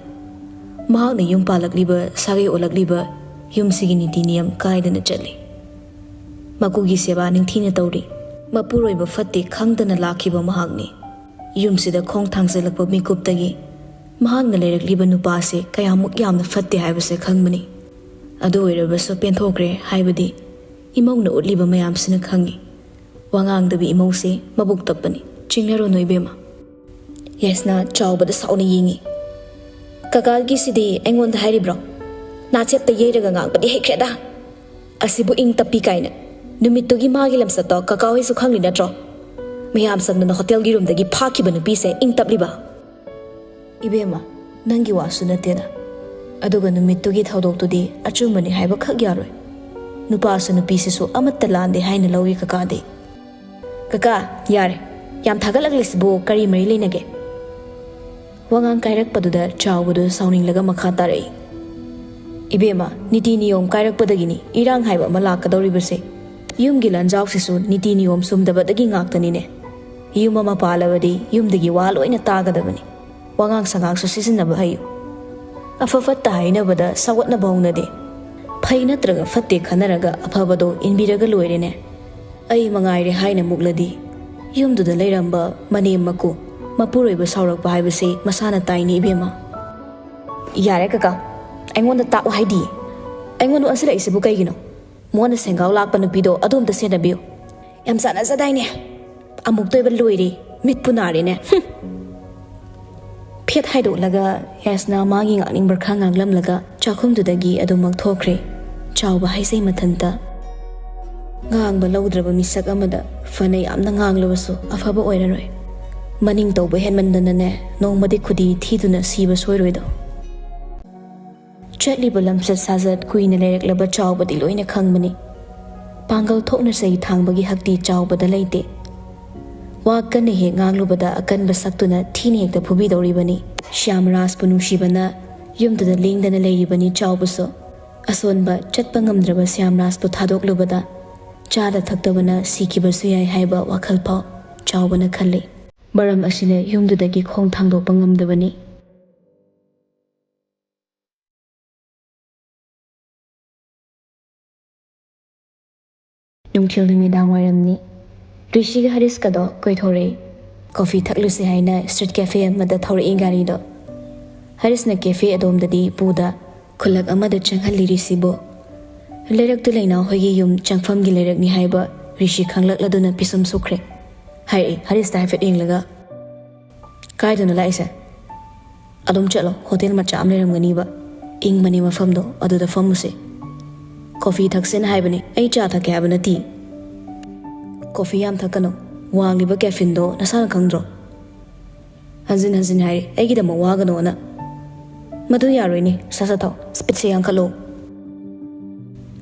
ꯃꯍꯥꯛꯅ ꯌꯨꯝ ꯄꯥꯜꯂꯛꯂꯤꯕ, ꯁꯥꯒꯩ ꯑꯣꯜꯂꯛꯂꯤꯕ ꯌꯨꯝꯁꯤꯒꯤ ꯅꯤꯇꯤ ꯅꯤꯌꯝ ꯀꯥꯏꯗꯅ ꯆꯠꯂꯤ꯫ ꯃꯀꯨꯒꯤ ꯁꯦꯕꯥ ꯅꯤꯡꯊꯤꯅ ꯇꯧꯔꯤ꯫ ꯃꯄꯨꯔꯣꯏꯕ ꯐꯠꯇꯦ ꯈꯪꯗꯅ ꯂꯥꯛꯈꯤꯕ ꯃꯍꯥꯛꯅꯤ꯫ ꯌꯨꯝꯁꯤꯗ ꯈꯣꯡ ꯊꯥꯡꯖꯤꯜꯂꯛꯄ ꯃꯤꯀꯨꯞꯇꯒꯤ ꯃꯍꯥꯛꯅ ꯂꯩꯔꯛꯂꯤꯕ ꯅꯨꯄꯥꯁꯦ ꯀꯌꯥꯃꯨꯛ ꯌꯥꯝꯅ ꯐꯠꯇꯦ ꯍꯥꯏꯕꯁꯦ ꯈꯪꯕꯅꯤ꯫ ꯑꯗꯨ ꯑꯣꯏꯔꯕꯁꯨ ꯄꯦꯟꯊꯣꯛꯈ꯭ꯔꯦ ꯍꯥꯏꯕꯗꯤ ꯏꯃꯧꯅ ꯎꯠꯂꯤꯕ ꯃꯌꯥꯝꯁꯤꯅ ꯈꯪꯉꯤ꯫ ꯋꯥꯉꯥꯡꯗꯕꯤ ꯏꯃꯧꯁꯦ ꯃꯕꯨꯛ ꯇꯞꯄꯅꯤ꯫ ꯆꯤꯡꯅꯔꯨꯅꯨ ꯏꯕꯦꯝꯃ꯫ ꯌꯥꯏꯁꯅꯥ ꯆꯥꯎꯕꯗ ꯁꯥꯎꯅ ꯌꯦꯡꯉꯤ꯫ ꯀꯀꯥꯒꯤꯁꯤꯗꯤ ꯑꯩꯉꯣꯟꯗ ꯍꯥꯏꯔꯤꯕ꯭ꯔꯣ? ꯅꯥꯆꯦꯞꯇ ꯌꯩꯔꯒ ꯉꯥꯡꯕꯗꯤ ꯍꯩꯈ꯭ꯔꯦꯗ꯫ ꯑꯁꯤꯕꯨ ꯏꯪ ꯇꯞꯄꯤ ꯀꯥꯏꯅ꯫ ꯅꯨꯃꯤꯠꯇꯨꯒꯤ ꯃꯥꯒꯤ ꯂꯝꯆꯠꯇꯣ ꯀꯀꯥ ꯍꯣꯏꯁꯨ ꯈꯪꯂꯤ ꯅꯠꯇ꯭ꯔꯣ? ꯃꯌꯥꯝ ꯆꯪꯗꯅ ꯍꯣꯇꯦꯜꯒꯤ ꯔꯨꯝꯗꯒꯤ ꯐꯥꯈꯤꯕ ꯅꯨꯄꯤꯁꯦ ꯏꯪ ꯇꯞꯂꯤꯕ꯫ ꯏꯕꯦꯝꯃ, ꯅꯪꯒꯤ ꯋꯥꯁꯨ ꯅꯠꯇꯦꯗ꯫ ꯑꯗꯨꯒ ꯅꯨꯃꯤꯠꯇꯨꯒꯤ ꯊꯧꯗꯣꯛꯇꯨꯗꯤ ꯑꯆꯨꯝꯕꯅꯤ ꯍꯥꯏꯕ ꯈꯛ ꯌꯥꯔꯣꯏ꯫ ꯅꯨꯄꯥꯁꯨ ꯅꯨꯄꯤꯁꯤꯁꯨ ꯑꯃꯠꯇ ꯂꯥꯟꯗꯦ ꯍꯥꯏꯅ ꯂꯧꯏ ꯀꯀꯥꯗꯤ꯫ ꯀꯀꯥ, ꯌꯥꯔꯦ꯫ ꯌꯥꯝ ꯊꯥꯒꯠꯂꯛꯂꯤꯁꯤꯕꯨ ꯀꯔꯤ ꯃꯔꯤ ꯂꯩꯅꯒꯦ? ꯋꯥꯉꯥꯡ ꯀꯥꯏꯔꯛꯄꯗꯨꯗ ꯆꯥꯎꯕꯗꯨ ꯁꯥꯎꯅꯤꯡꯂꯒ ꯃꯈꯥ ꯇꯥꯔꯛꯏ꯫ ꯏꯕꯦꯝꯃ, ꯅꯤꯇꯤ ꯅꯤꯌꯣꯝ ꯀꯥꯏꯔꯛꯄꯗꯒꯤꯅꯤ ꯏꯔꯥꯡ ꯍꯥꯏꯕ ꯑꯃ ꯂꯥꯛꯀꯗꯧꯔꯤꯕꯁꯦ꯫ ꯌꯨꯝꯒꯤ ꯂꯥꯟꯖꯥꯎꯁꯤꯁꯨ ꯅꯤꯇꯤ ꯅꯤꯌꯣꯝ ꯆꯨꯝꯗꯕꯗꯒꯤ ꯉꯥꯛꯇꯅꯤꯅꯦ꯫ ꯌꯨꯝ ꯑꯃ ꯄꯥꯜꯂꯕꯗꯤ ꯌꯨꯝꯗꯒꯤ ꯋꯥ ꯂꯣꯏꯅ ꯇꯥꯒꯗꯕꯅꯤ꯫ ꯋꯥꯉꯥꯡ ꯁꯉꯥꯡꯁꯨ ꯁꯤꯖꯤꯟꯅꯕ ꯍꯩꯌꯨ꯫ ꯑꯐ ꯐꯠꯇ ꯍꯥꯏꯅꯕꯗ ꯁꯥꯎꯒꯠꯅꯕ ꯍꯧꯅꯗꯦ꯫ ꯐꯩ ꯅꯠꯇ꯭ꯔꯒ ꯐꯠꯇꯦ ꯈꯟꯅꯔꯒ ꯑꯐꯕꯗꯣ ꯏꯟꯕꯤꯔꯒ ꯂꯣꯏꯔꯦꯅꯦ꯫ ꯑꯩ ꯃꯉꯥꯏꯔꯦ ꯍꯥꯏꯅ ꯃꯨꯛꯂꯗꯤ ꯌꯨꯝꯗꯨꯗ ꯂꯩꯔꯝꯕ ꯃꯅꯦꯝ ꯃꯀꯨ ꯃꯄꯨꯔꯣꯏꯕ ꯁꯥꯎꯔꯛꯄ ꯍꯥꯏꯕꯁꯤ ꯃꯁꯥꯅ ꯇꯥꯏꯅꯦ ꯏꯕꯦꯝꯃ꯫ ꯌꯥꯔꯦ ꯀꯀꯥ, ꯑꯩꯉꯣꯟꯗ ꯇꯥꯛꯑꯣ ꯍꯥꯏꯗꯤ꯫ ꯑꯩꯉꯣꯟꯗ ꯑꯣꯟꯁꯤꯜꯂꯛꯏꯁꯤꯕꯨ ꯀꯩꯒꯤꯅꯣ? ꯃꯣꯟꯅ ꯁꯦꯡꯒꯥꯎ ꯂꯥꯛꯄ ꯅꯨꯄꯤꯗꯣ ꯑꯗꯨ ꯑꯝꯇ ꯁꯦꯟꯅꯕꯤꯌꯨ꯫ ꯌꯥꯝ ꯆꯥꯟꯅꯖꯗꯥꯏꯅꯦ꯫ ꯑꯃꯨꯛꯇꯣꯏꯕ ꯂꯣꯏꯔꯦ꯫ ꯃꯤꯠꯄꯨ ꯅꯥꯔꯦꯅꯦ꯫ ꯍꯨꯝ꯫ ꯐꯦꯠ ꯍꯥꯏꯗꯣꯛꯂꯒ ꯌꯥꯏꯁꯅꯥ ꯃꯥꯒꯤ ꯉꯥꯡꯅꯤꯡꯕ ꯈꯔ ꯉꯥꯡꯂꯝꯂꯒ ꯆꯥꯛꯈꯨꯝꯗꯨꯗꯒꯤ ꯑꯗꯨꯃꯛ ꯊꯣꯛꯈ꯭ꯔꯦ꯫ ꯆꯥꯎꯕ ꯍꯥꯏꯖꯩ ꯃꯊꯟꯇ꯫ ꯉꯥꯡꯕ ꯂꯧꯗ꯭ꯔꯕ ꯃꯤꯁꯛ ꯑꯃꯗ ꯐꯅ ꯌꯥꯝꯅ ꯉꯥꯡꯂꯕꯁꯨ ꯑꯐꯕ ꯑꯣꯏꯔꯔꯣꯏ꯫ ꯃꯅꯤꯡ ꯇꯧꯕ ꯍꯦꯟꯃꯟꯗꯅꯅꯦ, ꯅꯣꯡꯃꯗꯤ ꯈꯨꯗꯤ ꯊꯤꯗꯨꯅ ꯁꯤꯕ ꯁꯣꯏꯔꯣꯏꯗꯣ꯫ ꯆꯠꯂꯤꯕ ꯂꯝꯆꯠ ꯁꯥꯖꯠ ꯀꯨꯏꯅ ꯂꯩꯔꯛꯂꯕ ꯆꯥꯎꯕꯗꯤ ꯂꯣꯏꯅ ꯈꯪꯕꯅꯤ꯫ ꯄꯥꯡꯒꯜ ꯊꯣꯛꯅ ꯆꯩ ꯊꯥꯡꯕꯒꯤ ꯍꯛꯇꯤ ꯆꯥꯎꯕꯗ ꯂꯩꯇꯦ꯫ ꯋꯥ ꯀꯟꯅ ꯍꯦꯛ ꯉꯥꯡꯂꯨꯕꯗ ꯑꯀꯟꯕ ꯁꯛꯇꯨꯅ ꯊꯤꯅ ꯍꯦꯛꯇ ꯐꯨꯕꯤꯗꯧꯔꯤꯕꯅꯤ꯫ ꯁ꯭ꯌꯥꯝꯔꯥꯖꯄꯨ ꯅꯨꯡꯁꯤꯕꯅ ꯌꯨꯝꯗꯨꯗ ꯂꯦꯡꯗꯅ ꯂꯩꯔꯤꯕꯅꯤ ꯆꯥꯎꯕꯁꯨ꯫ ꯑꯁꯣꯟꯕ ꯆꯠꯄ ꯉꯝꯗ꯭ꯔꯕ ꯁ꯭ꯌꯥꯝꯔꯥꯖꯄꯨ ꯊꯥꯗꯣꯛꯂꯨꯕꯗ ꯆꯥꯗ ꯊꯛꯇꯕꯅ ꯁꯤꯈꯤꯕꯁꯨ ꯌꯥꯏ ꯍꯥꯏꯕ ꯋꯥꯈꯜ ꯐꯥꯎ ꯆꯥꯎꯕꯅ ꯈꯜꯂꯤ꯫ ꯃꯔꯝ ꯑꯁꯤꯅ ꯌꯨꯝꯗꯨꯗꯒꯤ ꯈꯣꯡ ꯊꯥꯡꯗꯣꯛꯄ ꯉꯝꯗꯕꯅꯤ꯫ ꯅꯨꯡꯊꯤꯜ ꯅꯨꯃꯤꯗꯥꯡ ꯋꯥꯏꯔꯝꯅꯤ꯫ ꯔꯤꯁꯤꯒ ꯍꯔꯤꯁꯀꯗꯣ ꯀꯣꯏꯊꯣꯔꯛꯏ꯫ ꯀꯣꯐꯤ ꯊꯛꯂꯨꯁꯦ ꯍꯥꯏꯅ ꯁ꯭ꯇ꯭ꯔꯤꯠ ꯀꯦꯐꯦ ꯑꯃꯗ ꯊꯧꯔꯛꯏ ꯒꯥꯔꯤꯗꯣ꯫ ꯍꯔꯤꯁꯅ ꯀꯦꯐꯦ ꯑꯗꯣꯝꯗꯗꯤ ꯄꯨꯗ ꯈꯨꯜꯂꯛ ꯑꯃꯗ ꯆꯪꯍꯜꯂꯤ ꯔꯤꯁꯤꯕꯨ꯫ ꯂꯩꯔꯛꯇꯨ ꯂꯩꯅꯥ ꯍꯣꯏꯒꯤ ꯌꯨꯝ ꯆꯪꯐꯝꯒꯤ ꯂꯩꯔꯛꯅꯤ ꯍꯥꯏꯕ ꯔꯤꯁꯤ ꯈꯪꯂꯛꯂꯗꯨꯅ ꯄꯤꯁꯨꯝ ꯁꯨꯈ꯭ꯔꯦ꯫ ꯍꯥꯏꯔꯛꯏ ꯍꯔꯤꯁꯇ ꯍꯥꯏꯐꯦꯠ ꯌꯦꯡꯂꯒ꯫ "ꯀꯥꯏꯗꯅꯣ ꯂꯥꯛꯏꯁꯦ?" "ꯑꯗꯨꯝ ꯆꯠꯂꯣ, ꯍꯣꯇꯦꯜ ꯃꯆꯥ ꯑꯃ ꯂꯩꯔꯝꯒꯅꯤꯕ꯫ ꯏꯪꯕꯅꯦ ꯃꯐꯝꯗꯣ, ꯑꯗꯨꯗ ꯐꯝꯃꯨꯁꯦ꯫ ꯀꯣꯐꯤ ꯊꯛꯁꯦꯅ ꯍꯥꯏꯕꯅꯦ, ꯑꯩ ꯆꯥ ꯊꯛꯀꯦ ꯍꯥꯏꯕ ꯅꯠꯇꯦ꯫" "ꯀꯣꯐꯤ ꯌꯥꯝ ꯊꯛꯀꯅꯨ, ꯋꯥꯡꯂꯤꯕ ꯀꯦꯐꯤꯟꯗꯣ ꯅꯁꯥꯅ ꯈꯪꯗ꯭ꯔꯣ?" "ꯍꯟꯖꯤꯟ ꯍꯟꯖꯤꯟ ꯍꯥꯏꯔꯦ, ꯑꯩꯒꯤꯗꯃꯛ ꯋꯥꯒꯅꯣꯅ꯫" "ꯃꯗꯨ ꯌꯥꯔꯣꯏꯅꯦ, ꯁꯠ ꯁꯠ ꯊꯛꯑꯣ, ꯁ꯭ꯄꯤꯠꯁꯦ ꯌꯥꯡꯈꯠꯂꯣ꯫"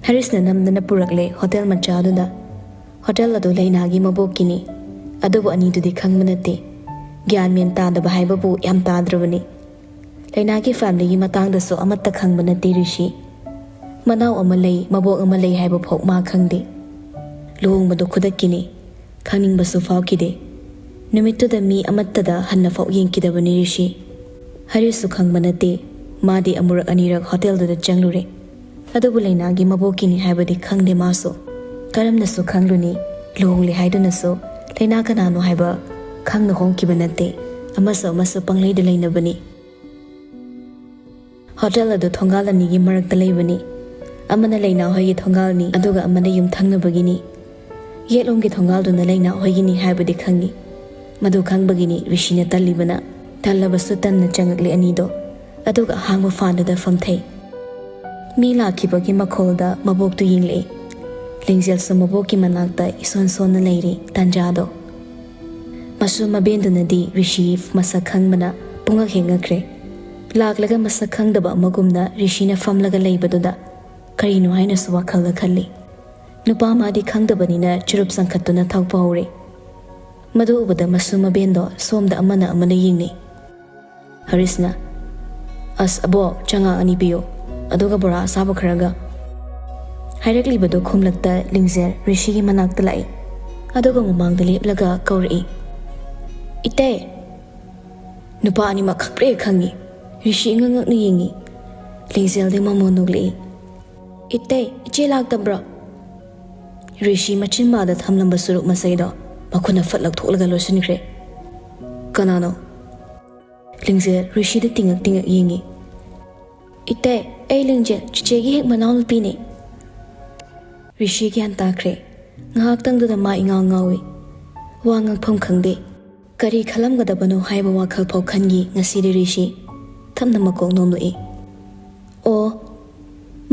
ꯍꯔꯤꯁꯅ ꯅꯝꯗꯅ ꯄꯨꯔꯛꯂꯦ ꯍꯣꯇꯦꯜ ꯃꯆꯥ ꯑꯗꯨꯗ꯫ ꯍꯣꯇꯦꯜ ꯑꯗꯨ ꯂꯩꯅꯥꯒꯤ ꯃꯕꯣꯛꯀꯤꯅꯤ꯫ ꯑꯗꯨꯕꯨ ꯑꯅꯤꯗꯨꯗꯤ ꯈꯪꯕ ꯅꯠꯇꯦ꯫ ꯒ꯭ꯌꯥꯟ ꯃꯦꯟ ꯇꯥꯗꯕ ꯍꯥꯏꯕꯕꯨ ꯌꯥꯝ ꯇꯥꯗ꯭ꯔꯕꯅꯤ꯫ ꯂꯩꯅꯥꯒꯤ ꯐꯦꯃꯤꯂꯤꯒꯤ ꯃꯇꯥꯡꯗꯁꯨ ꯑꯃꯠꯇ ꯈꯪꯕ ꯅꯠꯇꯦ ꯔꯤꯁꯤ꯫ ꯃꯅꯥꯎ ꯑꯃ ꯂꯩ, ꯃꯕꯣꯛ ꯑꯃ ꯂꯩ ꯍꯥꯏꯕ ꯐꯥꯎ ꯃꯥ ꯈꯪꯗꯦ꯫ ꯂꯨꯍꯣꯡꯕꯗꯨ ꯈꯨꯗꯛꯀꯤꯅꯤ꯫ ꯈꯪꯅꯤꯡꯕꯁꯨ ꯐꯥꯎꯈꯤꯗꯦ꯫ ꯅꯨꯃꯤꯠꯇꯨꯗ ꯃꯤ ꯑꯃꯠꯇꯗ ꯍꯟꯅ ꯐꯥꯎ ꯌꯦꯡꯈꯤꯗꯕꯅꯤ ꯔꯤꯁꯤ꯫ ꯍꯔꯤꯁꯁꯨ ꯈꯪꯕ ꯅꯠꯇꯦ꯫ ꯃꯥꯗꯤ ꯑꯃꯨꯔꯛ ꯑꯅꯤꯔꯛ ꯍꯣꯇꯦꯜꯗꯨꯗ ꯆꯪꯂꯨꯔꯦ꯫ ꯑꯗꯨꯕꯨ ꯂꯩꯅꯥꯒꯤ ꯃꯕꯣꯛꯀꯤꯅꯤ ꯍꯥꯏꯕꯗꯤ ꯈꯪꯗꯦ ꯃꯥꯁꯨ꯫ ꯀꯔꯝꯅꯁꯨ ꯈꯪꯂꯨꯅꯤ? ꯂꯨꯍꯣꯡꯂꯦ ꯍꯥꯏꯗꯨꯅꯁꯨ ꯂꯩꯅꯥ ꯀꯅꯥꯅꯣ ꯍꯥꯏꯕ ꯈꯪꯅ ꯍꯣꯡꯈꯤꯕ ꯅꯠꯇꯦ꯫ ꯑꯃꯁꯨ ꯑꯃꯁꯨ ꯄꯪꯂꯩꯗ ꯂꯩꯅꯕꯅꯤ꯫ ꯍꯣꯇꯦꯜ ꯑꯗꯨ ꯊꯣꯡꯒꯥꯜ ꯑꯅꯤꯒꯤ ꯃꯔꯛꯇ ꯂꯩꯕꯅꯤ꯫ ꯑꯃꯅ ꯂꯩꯅꯥ ꯍꯣꯏꯒꯤ ꯊꯣꯡꯒꯥꯜꯅꯤ, ꯑꯗꯨꯒ ꯑꯃꯅ ꯌꯨꯝꯊꯪꯅꯕꯒꯤꯅꯤ꯫ ꯌꯦꯠꯂꯣꯝꯒꯤ ꯊꯣꯡꯒꯥꯜꯗꯨꯅ ꯂꯩꯅꯥ ꯍꯣꯏꯒꯤꯅꯤ ꯍꯥꯏꯕꯗꯤ ꯈꯪꯏ꯫ ꯃꯗꯨ ꯈꯪꯕꯒꯤꯅꯤ ꯔꯤꯁꯤꯅ ꯇꯜꯂꯤꯕꯅ꯫ ꯇꯜꯂꯕꯁꯨ ꯇꯟꯅ ꯆꯪꯉꯛꯂꯦ ꯑꯅꯤꯗꯣ꯫ ꯑꯗꯨꯒ ꯑꯍꯥꯡꯕ ꯐꯥꯟꯗꯨꯗ ꯐꯝꯊꯩ꯫ ꯃꯤ ꯂꯥꯛꯈꯤꯕꯒꯤ ꯃꯈꯣꯜꯗ ꯃꯕꯣꯛꯇꯨ ꯌꯦꯡꯂꯛꯏ꯫ ꯂꯤꯡꯖꯦꯜꯁꯨ ꯃꯕꯣꯛꯀꯤ ꯃꯅꯥꯛꯇ ꯏꯁꯣꯟ ꯁꯣꯟꯅ ꯂꯩꯔꯤ ꯇꯥꯟꯖꯥꯗꯣ꯫ ꯃꯁꯨ ꯃꯕꯦꯟꯗꯨꯅꯗꯤ ꯔꯤꯁꯤ ꯃꯁꯛ ꯈꯪꯕꯅ ꯄꯨꯡꯉꯛ ꯍꯦꯛ ꯉꯛꯈ꯭ꯔꯦ꯫ ꯂꯥꯛꯂꯒ ꯃꯁꯛ ꯈꯪꯗꯕ ꯑꯃꯒꯨꯝꯅ ꯔꯤꯁꯤꯅ ꯐꯝꯂꯒ ꯂꯩꯕꯗꯨꯗ ꯀꯔꯤꯅꯣ ꯍꯥꯏꯅꯁꯨ ꯋꯥꯈꯜꯗ ꯈꯜꯂꯤ꯫ ꯅꯨꯄꯥ ꯃꯥꯗꯤ ꯈꯪꯗꯕꯅꯤꯅ ꯆꯨꯔꯨꯞ ꯆꯪꯈꯠꯇꯨꯅ ꯊꯛꯄ ꯍꯧꯔꯦ꯫ ꯃꯗꯨ ꯎꯕꯗ ꯃꯁꯨ ꯃꯕꯦꯟꯗꯣ ꯁꯣꯝꯗ ꯑꯃꯅ ꯑꯃꯅ ꯌꯦꯡꯅꯩ꯫ ꯍꯔꯤꯁꯅ, "ꯑꯁ ꯑꯕꯣꯛ, ꯆꯉꯥꯡ ꯑꯅꯤ ꯄꯤꯌꯨ, ꯑꯗꯨꯒ ꯕꯣꯔꯥ ꯑꯁꯥꯕ ꯈꯔꯒ"꯫ ꯍꯥꯏꯔꯛꯂꯤꯕꯗꯨ ꯈꯨꯝꯂꯛꯇ ꯂꯤꯡꯖꯦꯜ ꯔꯤꯁꯤꯒꯤ ꯃꯅꯥꯛꯇ ꯂꯥꯛꯏ꯫ ꯑꯗꯨꯒ ꯃꯃꯥꯡꯗ ꯂꯦꯞꯂꯒ ꯀꯧꯔꯛꯏ, "ꯏꯇꯩ!" ꯅꯨꯄꯥ ꯑꯅꯤꯃꯛ ꯈꯪꯄ꯭ꯔꯦ ꯈꯪꯉꯤ꯫ ꯔꯤꯁꯤ ꯉꯛ ꯉꯛꯅ ꯌꯦꯡꯉꯤ꯫ ꯂꯤꯡꯖꯦꯜꯗꯤ ꯃꯃꯣꯟ ꯅꯣꯛꯂꯛꯏ꯫ "ꯏꯇꯩ, ꯏꯆꯦ ꯂꯥꯛꯇꯕ꯭ꯔꯣ?" ꯔꯤꯁꯤ ꯃꯆꯤꯟ ꯃꯥꯗ ꯊꯝꯂꯝꯕ ꯆꯨꯔꯨꯞ ꯃꯆꯩꯗꯣ ꯃꯈꯨꯠꯅ ꯐꯠ ꯂꯧꯊꯣꯛꯂꯒ ꯂꯣꯠꯁꯤꯟꯈ꯭ꯔꯦ꯫ "ꯀꯅꯥꯅꯣ?" ꯂꯤꯡꯖꯦꯜ ꯔꯤꯁꯤꯗ ꯇꯤꯡꯉꯛ ꯇꯤꯡꯉꯛ ꯌꯦꯡꯉꯤ꯫ "ꯏꯇꯩ, ꯑꯩ ꯂꯤꯡꯖꯦꯜ, ꯆꯤꯆꯦꯒꯤ ꯍꯦꯛ ꯃꯅꯥꯎꯅꯨꯄꯤꯅꯦ꯫" ꯔꯤꯁꯤ ꯒ꯭ꯌꯥꯟ ꯇꯥꯈ꯭ꯔꯦ꯫ ꯉꯥꯏꯍꯥꯛꯇꯪꯗꯨꯗ ꯃꯥ ꯏꯉꯥꯎ ꯉꯥꯎꯏ꯫ ꯋꯥ ꯉꯥꯡꯐꯝ ꯈꯪꯗꯦ꯫ ꯀꯔꯤ ꯈꯜꯂꯝꯒꯗꯕꯅꯣ ꯍꯥꯏꯕ ꯋꯥꯈꯜ ꯐꯥꯎ ꯈꯟꯈꯤ ꯉꯁꯤꯗꯤ ꯔꯤꯁꯤ꯫ ꯊꯞꯅ ꯃꯀꯣꯛ ꯅꯣꯝꯂꯛꯏ꯫ ꯑꯣ,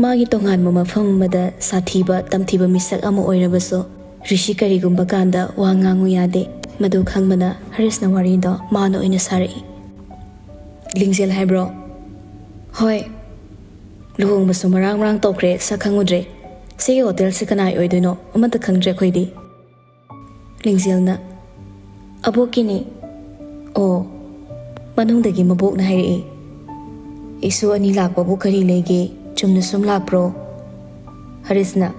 ꯃꯥꯒꯤ ꯇꯣꯉꯥꯟꯕ ꯃꯐꯝ ꯑꯃꯗ ꯁꯥꯊꯤꯕ ꯇꯝꯊꯤꯕ ꯃꯤꯁꯛ ꯑꯃ ꯑꯣꯏꯔꯕꯁꯨ, ꯔꯤꯁꯤ ꯀꯔꯤꯒꯨꯝꯕ ꯀꯥꯟꯗ ꯋꯥ ꯉꯥꯡꯉꯨ ꯌꯥꯗꯦ꯫ ꯃꯗꯨ ꯈꯪꯕꯅ ꯍꯔꯤꯁꯅ ꯋꯥꯔꯤꯗꯣ ꯃꯥꯅ ꯑꯣꯏꯅ ꯁꯥꯔꯛꯏ꯫ "ꯂꯤꯡꯖꯦꯜ ꯍꯥꯏꯕ꯭ꯔꯣ?" "ꯍꯣꯏ꯫ ꯂꯨꯍꯣꯡꯕꯁꯨ ꯃꯔꯥꯡ ꯃꯔꯥꯡ ꯇꯧꯈ꯭ꯔꯦ, ꯁꯛ ꯈꯪꯉꯨꯗ꯭ꯔꯦ꯫ ꯁꯤꯒꯤ ꯍꯣꯇꯦꯜꯁꯤ ꯀꯅꯥꯏ ꯑꯣꯏꯗꯣꯏꯅꯣ? ꯑꯃꯠꯇ ꯈꯪꯗ꯭ꯔꯦ ꯑꯩꯈꯣꯏꯗꯤ꯫" ꯂꯤꯡꯖꯦꯜꯅ, "ꯑꯕꯣꯛꯀꯤꯅꯤ꯫" "ꯑꯣ꯫" ꯃꯅꯨꯡꯗꯒꯤ ꯃꯕꯣꯛꯅ ꯍꯥꯏꯔꯛꯏ꯫ "ꯏꯁꯨ ꯑꯅꯤ ꯂꯥꯛꯄꯕꯨ ꯀꯔꯤ ꯂꯩꯒꯦ? ꯆꯨꯝꯅ ꯁꯨꯝ ꯂꯥꯛꯄ꯭ꯔꯣ?" ꯍꯔꯤꯁꯅ,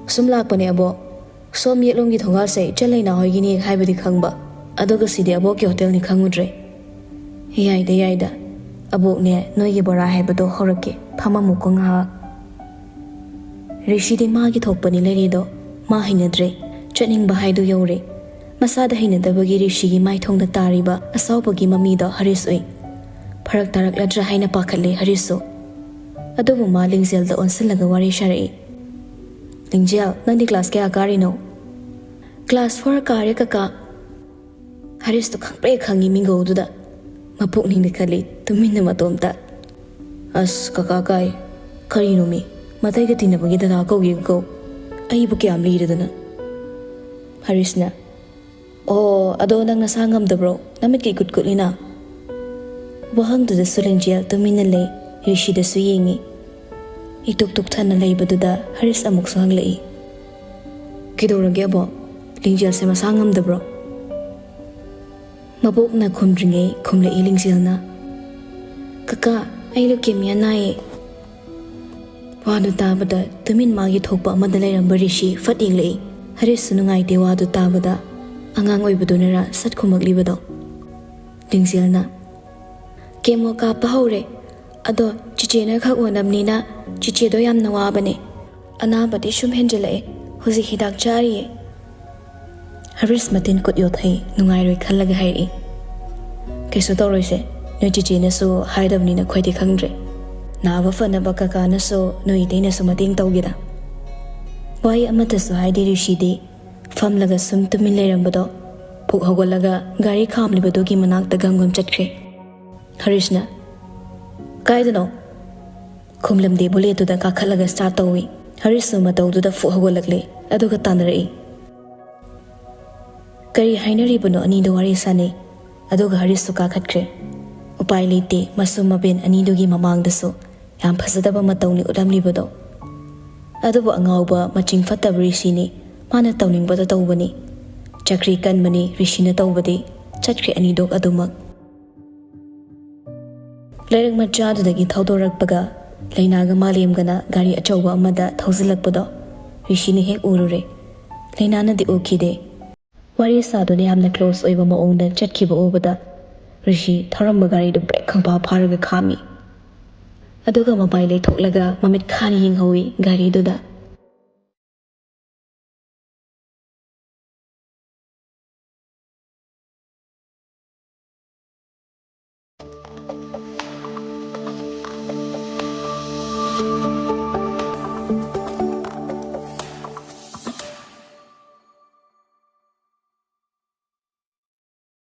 "ꯁꯨꯝ ꯂꯥꯛꯄꯅꯦ ꯑꯕꯣꯛ꯫ ꯁꯣꯝ ꯌꯦꯠꯂꯣꯝꯒꯤ ꯊꯣꯡꯒꯥꯜꯁꯦ ꯏꯆꯜ ꯂꯩꯅꯥ ꯍꯣꯏꯒꯤꯅꯤ ꯍꯥꯏꯕꯗꯤ ꯈꯪꯕ, ꯑꯗꯨꯒ ꯁꯤꯗꯤ ꯑꯕꯣꯛꯀꯤ ꯍꯣꯇꯦꯜꯅꯤ ꯈꯪꯉꯨꯗ꯭ꯔꯦ꯫" "ꯌꯥꯏꯗ, ꯌꯥꯏꯗ꯫ ꯑꯕꯣꯛꯅꯦ, ꯅꯣꯏꯒꯤ ꯕꯣꯔꯥ ꯍꯥꯏꯕꯗꯣ ꯍꯧꯔꯛꯀꯦ꯫ ꯐꯝꯃꯝꯃꯨꯀꯣ ꯉꯥꯏꯍꯥꯛ꯫" ꯔꯤꯁꯤꯗꯤ ꯃꯥꯒꯤ ꯊꯣꯛꯄꯅꯤ ꯂꯩꯔꯤꯗꯣ꯫ ꯃꯥ ꯍꯩꯅꯗ꯭ꯔꯦ꯫ ꯆꯠꯅꯤꯡꯕ ꯍꯥꯏꯗꯨ ꯌꯧꯔꯦ꯫ ꯃꯁꯥꯗ ꯍꯩꯅꯗꯕꯒꯤ ꯔꯤꯁꯤꯒꯤ ꯃꯥꯏꯊꯣꯡꯗ ꯇꯥꯔꯤꯕ ꯑꯁꯥꯎꯕꯒꯤ ꯃꯃꯤꯗꯣ ꯍꯔꯤꯁ ꯎꯏ꯫ ꯐꯔꯛ ꯇꯥꯔꯛꯂꯗ꯭ꯔꯥ ꯍꯥꯏꯅ ꯄꯥꯈꯠꯂꯦ ꯍꯔꯤꯁꯁꯨ꯫ ꯑꯗꯨꯕꯨ ꯃꯥ ꯂꯤꯡꯖꯦꯜꯗ ꯑꯣꯟꯁꯤꯜꯂꯒ ꯋꯥꯔꯤ ꯁꯥꯔꯛꯏ꯫ "ꯂꯤꯡꯖꯦꯜ, ꯅꯪꯗꯤ ꯀ꯭ꯂꯥꯁ ꯀꯌꯥ ꯀꯥꯔꯤꯅꯣ?" "ꯀ꯭ꯂꯥꯁ ꯐꯣꯔ ꯀꯥꯔꯦ ꯀꯀꯥ꯫" ꯍꯔꯤꯁꯇꯣ ꯈꯪꯄ꯭ꯔꯦꯛ ꯈꯪꯉꯤ ꯃꯤꯡꯒꯧꯗꯨꯗ꯫ ꯃꯄꯨꯛꯅꯤꯡꯗ ꯈꯜꯂꯤ ꯇꯨꯃꯤꯟꯅ ꯃꯇꯣꯝꯇ, "ꯑꯁ ꯀꯀꯥ ꯀꯥꯏ꯫ ꯀꯔꯤꯅꯣ ꯃꯤ? ꯃꯇꯩꯒ ꯇꯤꯟꯅꯕꯒꯤ ꯗꯗꯥ ꯀꯧꯒꯦꯒ ꯀꯧ꯫ ꯑꯩꯕꯨ ꯀꯌꯥꯝ ꯂꯤꯔꯗꯅ?" ꯍꯔꯤꯁꯅ, "ꯑꯣ, ꯑꯗꯣ ꯅꯪ ꯅꯁꯥ ꯉꯝꯗꯕ꯭ꯔꯣ? ꯅꯃꯤꯠꯀ ꯏꯀꯨꯠ ꯀꯨꯠꯂꯤꯅ?" ꯋꯥꯍꯪꯗꯨꯗꯁꯨ ꯂꯤꯡꯖꯦꯜ ꯇꯨꯃꯤꯟꯅ ꯂꯩ, ꯔꯤꯁꯤꯗꯁꯨ ꯌꯦꯡꯉꯤ꯫ ꯏꯇꯨꯛ ꯇꯨꯛꯊꯅ ꯂꯩꯕꯗꯨꯗ ꯍꯔꯤꯁ ꯑꯃꯨꯛꯁꯨ ꯍꯪꯂꯛꯏ, "ꯀꯩꯗꯧꯔꯒꯦ ꯑꯕꯣꯛ? ꯂꯤꯡꯖꯦꯜꯁꯦ ꯃꯁꯥ ꯉꯝꯗꯕ꯭ꯔꯣ?" ꯃꯕꯣꯛꯅ ꯈꯨꯝꯗ꯭ꯔꯤꯉꯩ ꯈꯨꯝꯂꯛꯏ ꯂꯤꯡꯖꯦꯜꯅ, "ꯀꯀꯥ, ꯑꯩ ꯂꯨꯀꯦꯃꯤꯌꯥ ꯅꯥꯏꯌꯦ꯫" ꯋꯥꯗꯨ ꯇꯥꯕꯗ ꯇꯨꯃꯤꯟ ꯃꯥꯒꯤ ꯊꯣꯛꯄ ꯑꯃꯗ ꯂꯩꯔꯝꯕ ꯔꯤꯁꯤ ꯐꯠ ꯌꯦꯡꯂꯛꯏ꯫ ꯍꯔꯤꯁꯁꯨ ꯅꯨꯡꯉꯥꯏꯇꯦ ꯋꯥꯗꯨ ꯇꯥꯕꯗ꯫ ꯑꯉꯥꯡ ꯑꯣꯏꯕꯗꯨꯅꯔ ꯁꯠ ꯈꯨꯝꯃꯛꯂꯤꯕꯗꯣ꯫ ꯂꯤꯡꯖꯦꯜꯅ, "ꯀꯦꯃꯣ ꯀꯥꯞꯄ ꯍꯧꯔꯦ꯫ ꯑꯗꯣ ꯆꯤꯆꯦꯅ ꯈꯛ ꯎꯅꯕꯅꯤꯅ ꯆꯤꯆꯦꯗꯣ ꯌꯥꯝꯅ ꯋꯥꯕꯅꯦ꯫ ꯑꯅꯥꯕꯗꯤ ꯁꯨꯝ ꯍꯦꯟꯖꯤꯜꯂꯛꯑꯦ꯫ ꯍꯧꯖꯤꯛ ꯍꯤꯗꯥꯛ ꯆꯥꯔꯤꯌꯦ꯫" ꯍꯔꯤꯁ ꯃꯇꯤꯟ ꯀꯨꯠ ꯌꯣꯠꯊꯩ, ꯅꯨꯡꯉꯥꯏꯔꯣꯏ ꯈꯜꯂꯒ ꯍꯥꯏꯔꯛꯏ, "ꯀꯩꯁꯨ ꯇꯧꯔꯣꯏꯁꯦ꯫ ꯅꯣꯏ ꯆꯤꯆꯦꯅꯁꯨ ꯍꯥꯏꯗꯕꯅꯤꯅ ꯑꯩꯈꯣꯏꯗꯤ ꯈꯪꯗ꯭ꯔꯦ꯫ ꯅꯥꯕ ꯐꯅꯕ ꯀꯀꯥꯅꯁꯨ ꯅꯣꯏ ꯏꯇꯩꯅꯁꯨ ꯃꯇꯦꯡ ꯇꯧꯒꯦꯗ꯫" ꯋꯥꯍꯩ ꯑꯃꯠꯇꯁꯨ ꯍꯥꯏꯗꯦ ꯔꯤꯁꯤꯗꯤ꯫ ꯐꯝꯂꯒ ꯁꯨꯝ ꯇꯨꯃꯤꯟ ꯂꯩꯔꯝꯕꯗꯣ ꯐꯨꯛ ꯍꯧꯒꯠꯂꯒ ꯒꯥꯔꯤ ꯈꯥꯝꯂꯤꯕꯗꯨꯒꯤ ꯃꯅꯥꯛꯇ ꯒꯝ ꯒꯝ ꯆꯠꯈ꯭ꯔꯦ꯫ ꯍꯔꯤꯁꯅ, "ꯀꯥꯏꯗꯅꯣ?" ꯈꯨꯝꯂꯝꯗꯦ ꯕꯨꯂꯦꯠꯇꯨꯗ ꯀꯥꯈꯠꯂꯒ ꯁ꯭ꯇꯥꯔꯠ ꯇꯧꯏ꯫ ꯍꯔꯤꯁꯁꯨ ꯃꯇꯧꯗꯨꯗ ꯐꯨꯛ ꯍꯧꯒꯠꯂꯛꯂꯦ, ꯑꯗꯨꯒ ꯇꯥꯟꯅꯔꯛꯏ꯫ ꯀꯔꯤ ꯍꯥꯏꯅꯔꯤꯕꯅꯣ ꯑꯅꯤꯗꯣ ꯋꯥꯔꯤ ꯁꯥꯅꯩ꯫ ꯑꯗꯨꯒ ꯍꯔꯤꯁꯁꯨ ꯀꯥꯈꯠꯈ꯭ꯔꯦ꯫ ꯎꯄꯥꯏ ꯂꯩꯇꯦ, ꯃꯁꯨ ꯃꯕꯦꯟ ꯑꯅꯤꯗꯨꯒꯤ ꯃꯃꯥꯡꯗꯁꯨ ꯌꯥꯝ ꯐꯖꯗꯕ ꯃꯇꯧꯅꯤ ꯎꯠꯂꯝꯂꯤꯕꯗꯣ꯫ ꯑꯗꯨꯕꯨ ꯑꯉꯥꯎꯕ ꯃꯆꯤꯡ ꯐꯠꯇꯕ ꯔꯤꯁꯤꯅꯤ, ꯃꯥꯅ ꯇꯧꯅꯤꯡꯕꯗ ꯇꯧꯕꯅꯤ꯫ ꯆꯀ꯭ꯔꯤ ꯀꯟꯕꯅꯤ ꯔꯤꯁꯤꯅ ꯇꯧꯕꯗꯤ꯫ ꯆꯠꯈ꯭ꯔꯦ ꯑꯅꯤꯗꯨ ꯑꯗꯨꯃꯛ꯫ ꯂꯩꯔꯛ ꯃꯆꯥꯗꯨꯗꯒꯤ ꯊꯧꯗꯣꯔꯛꯄꯒ ꯂꯩꯅꯥꯒ ꯃꯥꯂꯦꯝꯒꯅ ꯒꯥꯔꯤ ꯑꯆꯧꯕ ꯑꯃꯗ ꯊꯧꯖꯤꯜꯂꯛꯄꯗꯣ ꯔꯤꯁꯤꯅ ꯍꯦꯛ ꯎꯔꯨꯔꯦ꯫ ꯂꯩꯅꯥꯅꯗꯤ ꯎꯈꯤꯗꯦ꯫ ꯋꯥꯔꯤ ꯁꯥꯗꯨꯅ ꯌꯥꯝꯅ ꯀ꯭ꯂꯣꯁ ꯑꯣꯏꯕ ꯃꯑꯣꯡꯗ ꯆꯠꯈꯤꯕ ꯎꯕꯗ ꯔꯤꯁꯤ ꯊꯧꯔꯝꯕ ꯒꯥꯔꯤꯗꯨ ꯕ꯭ꯔꯦꯛ ꯈꯪꯐꯥ ꯐꯥꯔꯒ ꯈꯥꯝꯃꯤ꯫ ꯑꯗꯨꯒ ꯃꯃꯥꯏ ꯂꯩꯊꯣꯛꯂꯒ ꯃꯃꯤꯠ ꯈꯥꯅ ꯌꯦꯡꯍꯧꯏ ꯒꯥꯔꯤꯗꯨꯗ꯫